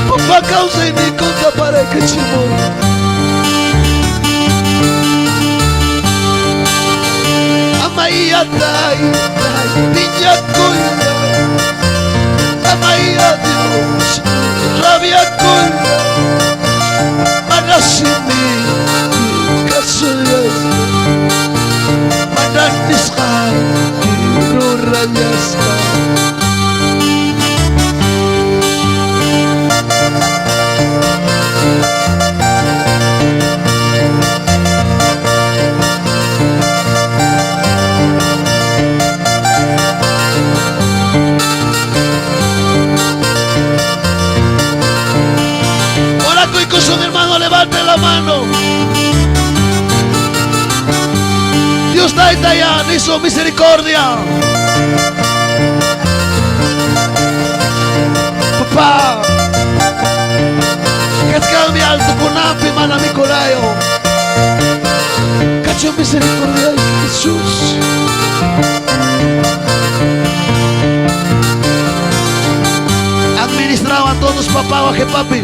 Papá kawsayninkunta paraykachimuy. Amaya taytay piñakulla. Amaya Dios rabiakulla. Mana simiyki kasullaspa. Mana nisqayki rurallaspa. Orakuykusun hermano, levante la mano. Dios taytayá nisun misericordia. Papá, kachkanmi altokunapi mana mikunayo. Kachun misericordia Jesús. Administraba a todos papá, baje papi.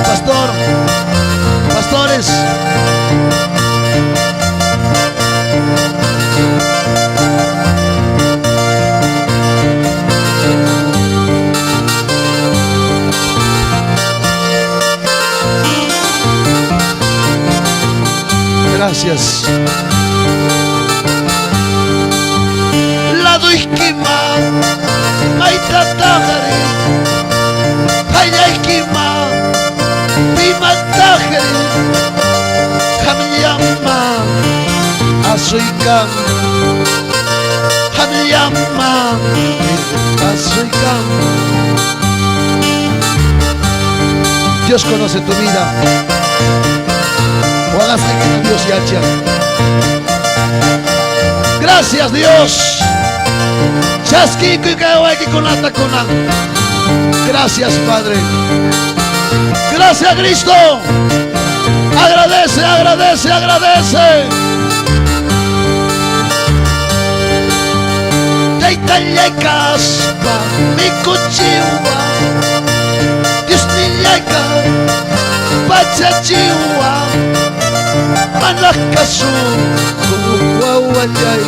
Pastor, pastores. Gracias. Laduykima maytataqri qallaykima pimataqri qamllaman asuykan. Qamllaman asuykamuy. Dios conoce tu vida. Waqasqaykita Dios yachan. Gracias Dios. Chaskiykuy kay wawaykikunata kunan. Gracias Padre. Gracias Cristo. Agradece, agradece, agradece. Taytallay kaspa mikuchiwa Diosnillayqa pachachiwa Manaq kasukuq wawallay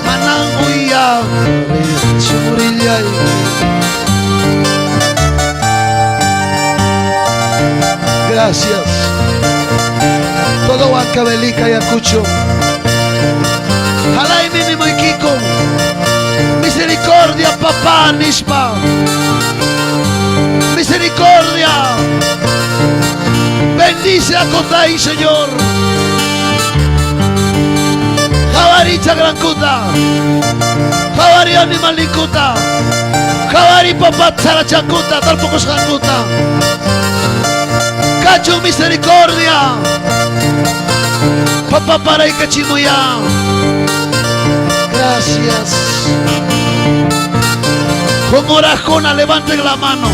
Manan uyariq churillay Gracias. Todo Huancavelica, Ayacucho. Jalaymi nimuykiku. Misericordia, papá, nispa. Misericordia. Bendice a Cotay, Señor. Jabari Chagrankuta. Jabari Animalikuta. Jabari Papá Tzarachankuta. Tarpukusqankuta. Cacho misericordia. Papá para y cachimuya. Gracias. Con orajona, levanten la mano.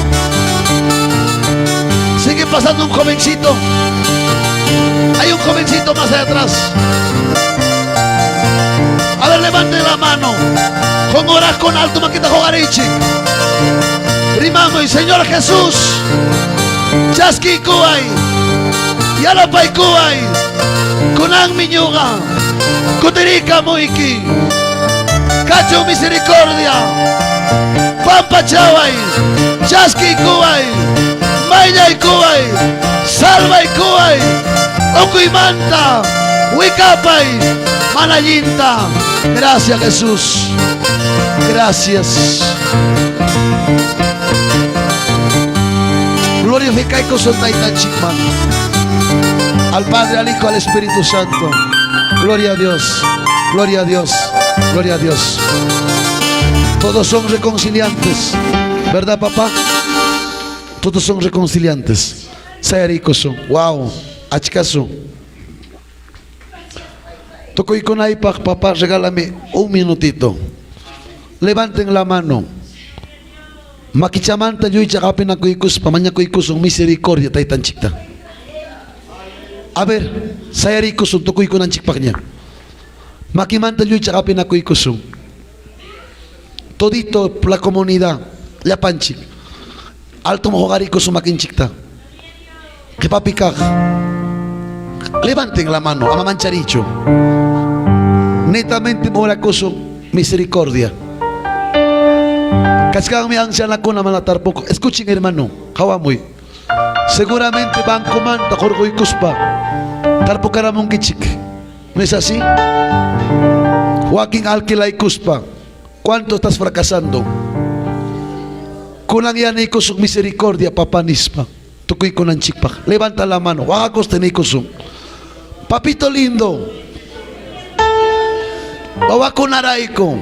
Sigue pasando un jovencito. Hay un jovencito más allá atrás. A ver, levanten la mano. Con orajona, alto maquita jogarichi. Rimamos y Señor Jesús. Chaskiykuway. Yanapaykuway. Kunanmi ñuqa. Kutirikamuyki. Kachun misericordia. Pampachaway. Chaskiykuway. Mayllaykuway. Salvaykuway. Ukuymanta. Wikapay. Mana allinta. Gracias Jesús. Gracias. Glorificaykusun Taytanchikman. Al Padre, al Hijo, al Espíritu Santo. Gloria a Dios. Gloria a Dios. Gloria a Dios. Todos son reconciliantes. ¿Verdad, papá? Todos son reconciliantes. Sayarikusun. Wow. Achkasun. Tukuykunaypaq, papá, regálame un minutito. Levanten la mano. Makichamanta lluychaq apinakuykuspa mañakuykusun misericordia taytanchikta. A ver, sayarikusun tukuykunanchikpaqña. Makimanta lluychaq apinakuykusun. Todito la comunidad, llapanchik. Alto hoqarikusun makinchikta. Qipapi kaq. Levanten la mano, ama mancharichu. Netamente orakusun misericordia. Kachkanmi ancianakuna mana tarpukuq. Escuchen hermano, qawamuy. Seguramente bancomanta qurquykuspa tarpukaramunkichik. ¿No es así? Wakin alquilaykuspa. ¿Cuánto estás fracasando? Kunan yaniykusun misericordia, papá nispa. Tukuykunanchikpaq. Levanta la mano. Waqakusta niykusun. Papito lindo. Wawakunarayku.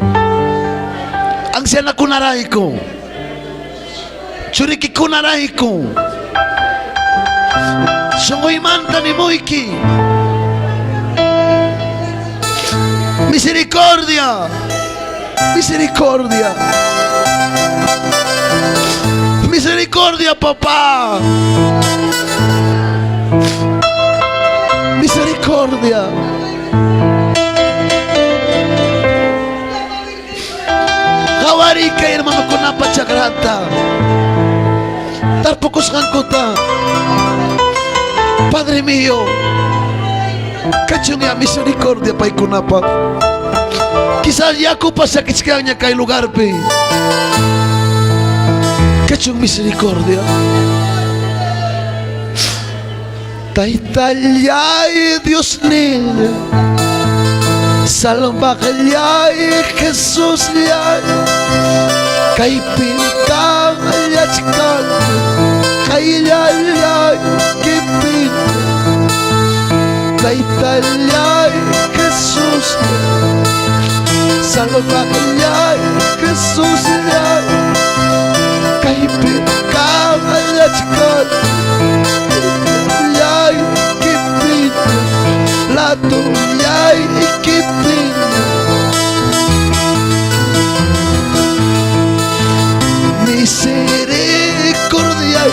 Ancianakunarayku. Churikikunarayku. Sunquymanta nimuyki. Misericordia. Misericordia. Misericordia, papá. Misericordia. Qhawariy kay hermanokunapa chakranta. Tarpukusqankuta. Padre mío, kachunya misericordia paykunapaq. Quizás yakupas chakichkanña kay lugarpi. Kachun misericordia. Taytallay Diosnillay, salvaqllay Jesusllay, kaypim kallachkani qayllallaykipim. Taytallay Jesusllay, Salvaqllay Jesusllay kaypi kallachkan Yay kipiña latoyay kipiña Misericordiay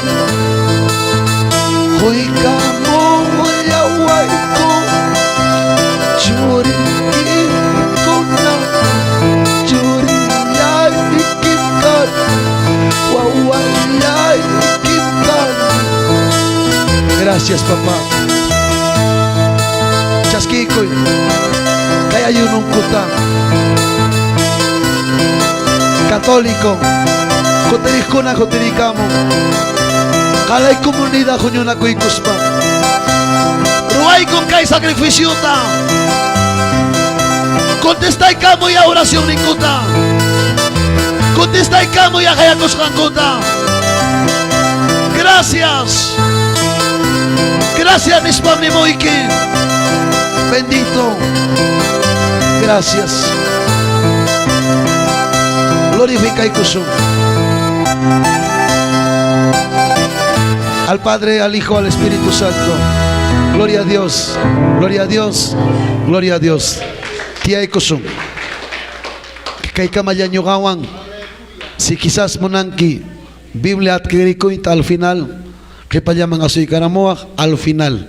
quykamullawayku churiykikuna churiyaykim kani wawallaykim kani. Gracias, papá. Chaskikuy kay ayununkuta. Católico, kutiriqkuna kutirikamun. Qalay comunidad huñunakuykuspa. Ruwaykun kay sacrificiota. Contestaykamuy a oracionninkuta. Contestaykamuy a qayakusqankuta. Gracias. Gracias nispam nimuyki. Bendito. Gracias. Glorificaykusun. Al Padre, al Hijo, al Espíritu Santo. Gloria a Dios. Gloria a Dios. Gloria a Dios. Tiyaykusun. Kaykama ñuqawan. Si quizás munanki Biblia adquirikuyta al final, qipallaman asuykaramuwaq al final.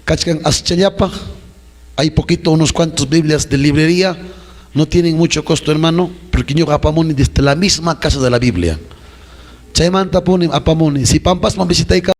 Kachkan aschallapaq, hay poquito, unos cuantos Biblias de librería, no tienen mucho costo, hermano, porque ñuqa apamuni desde la misma casa de la Biblia. Chaymanta punim apamuni. Si pampasman visitayka.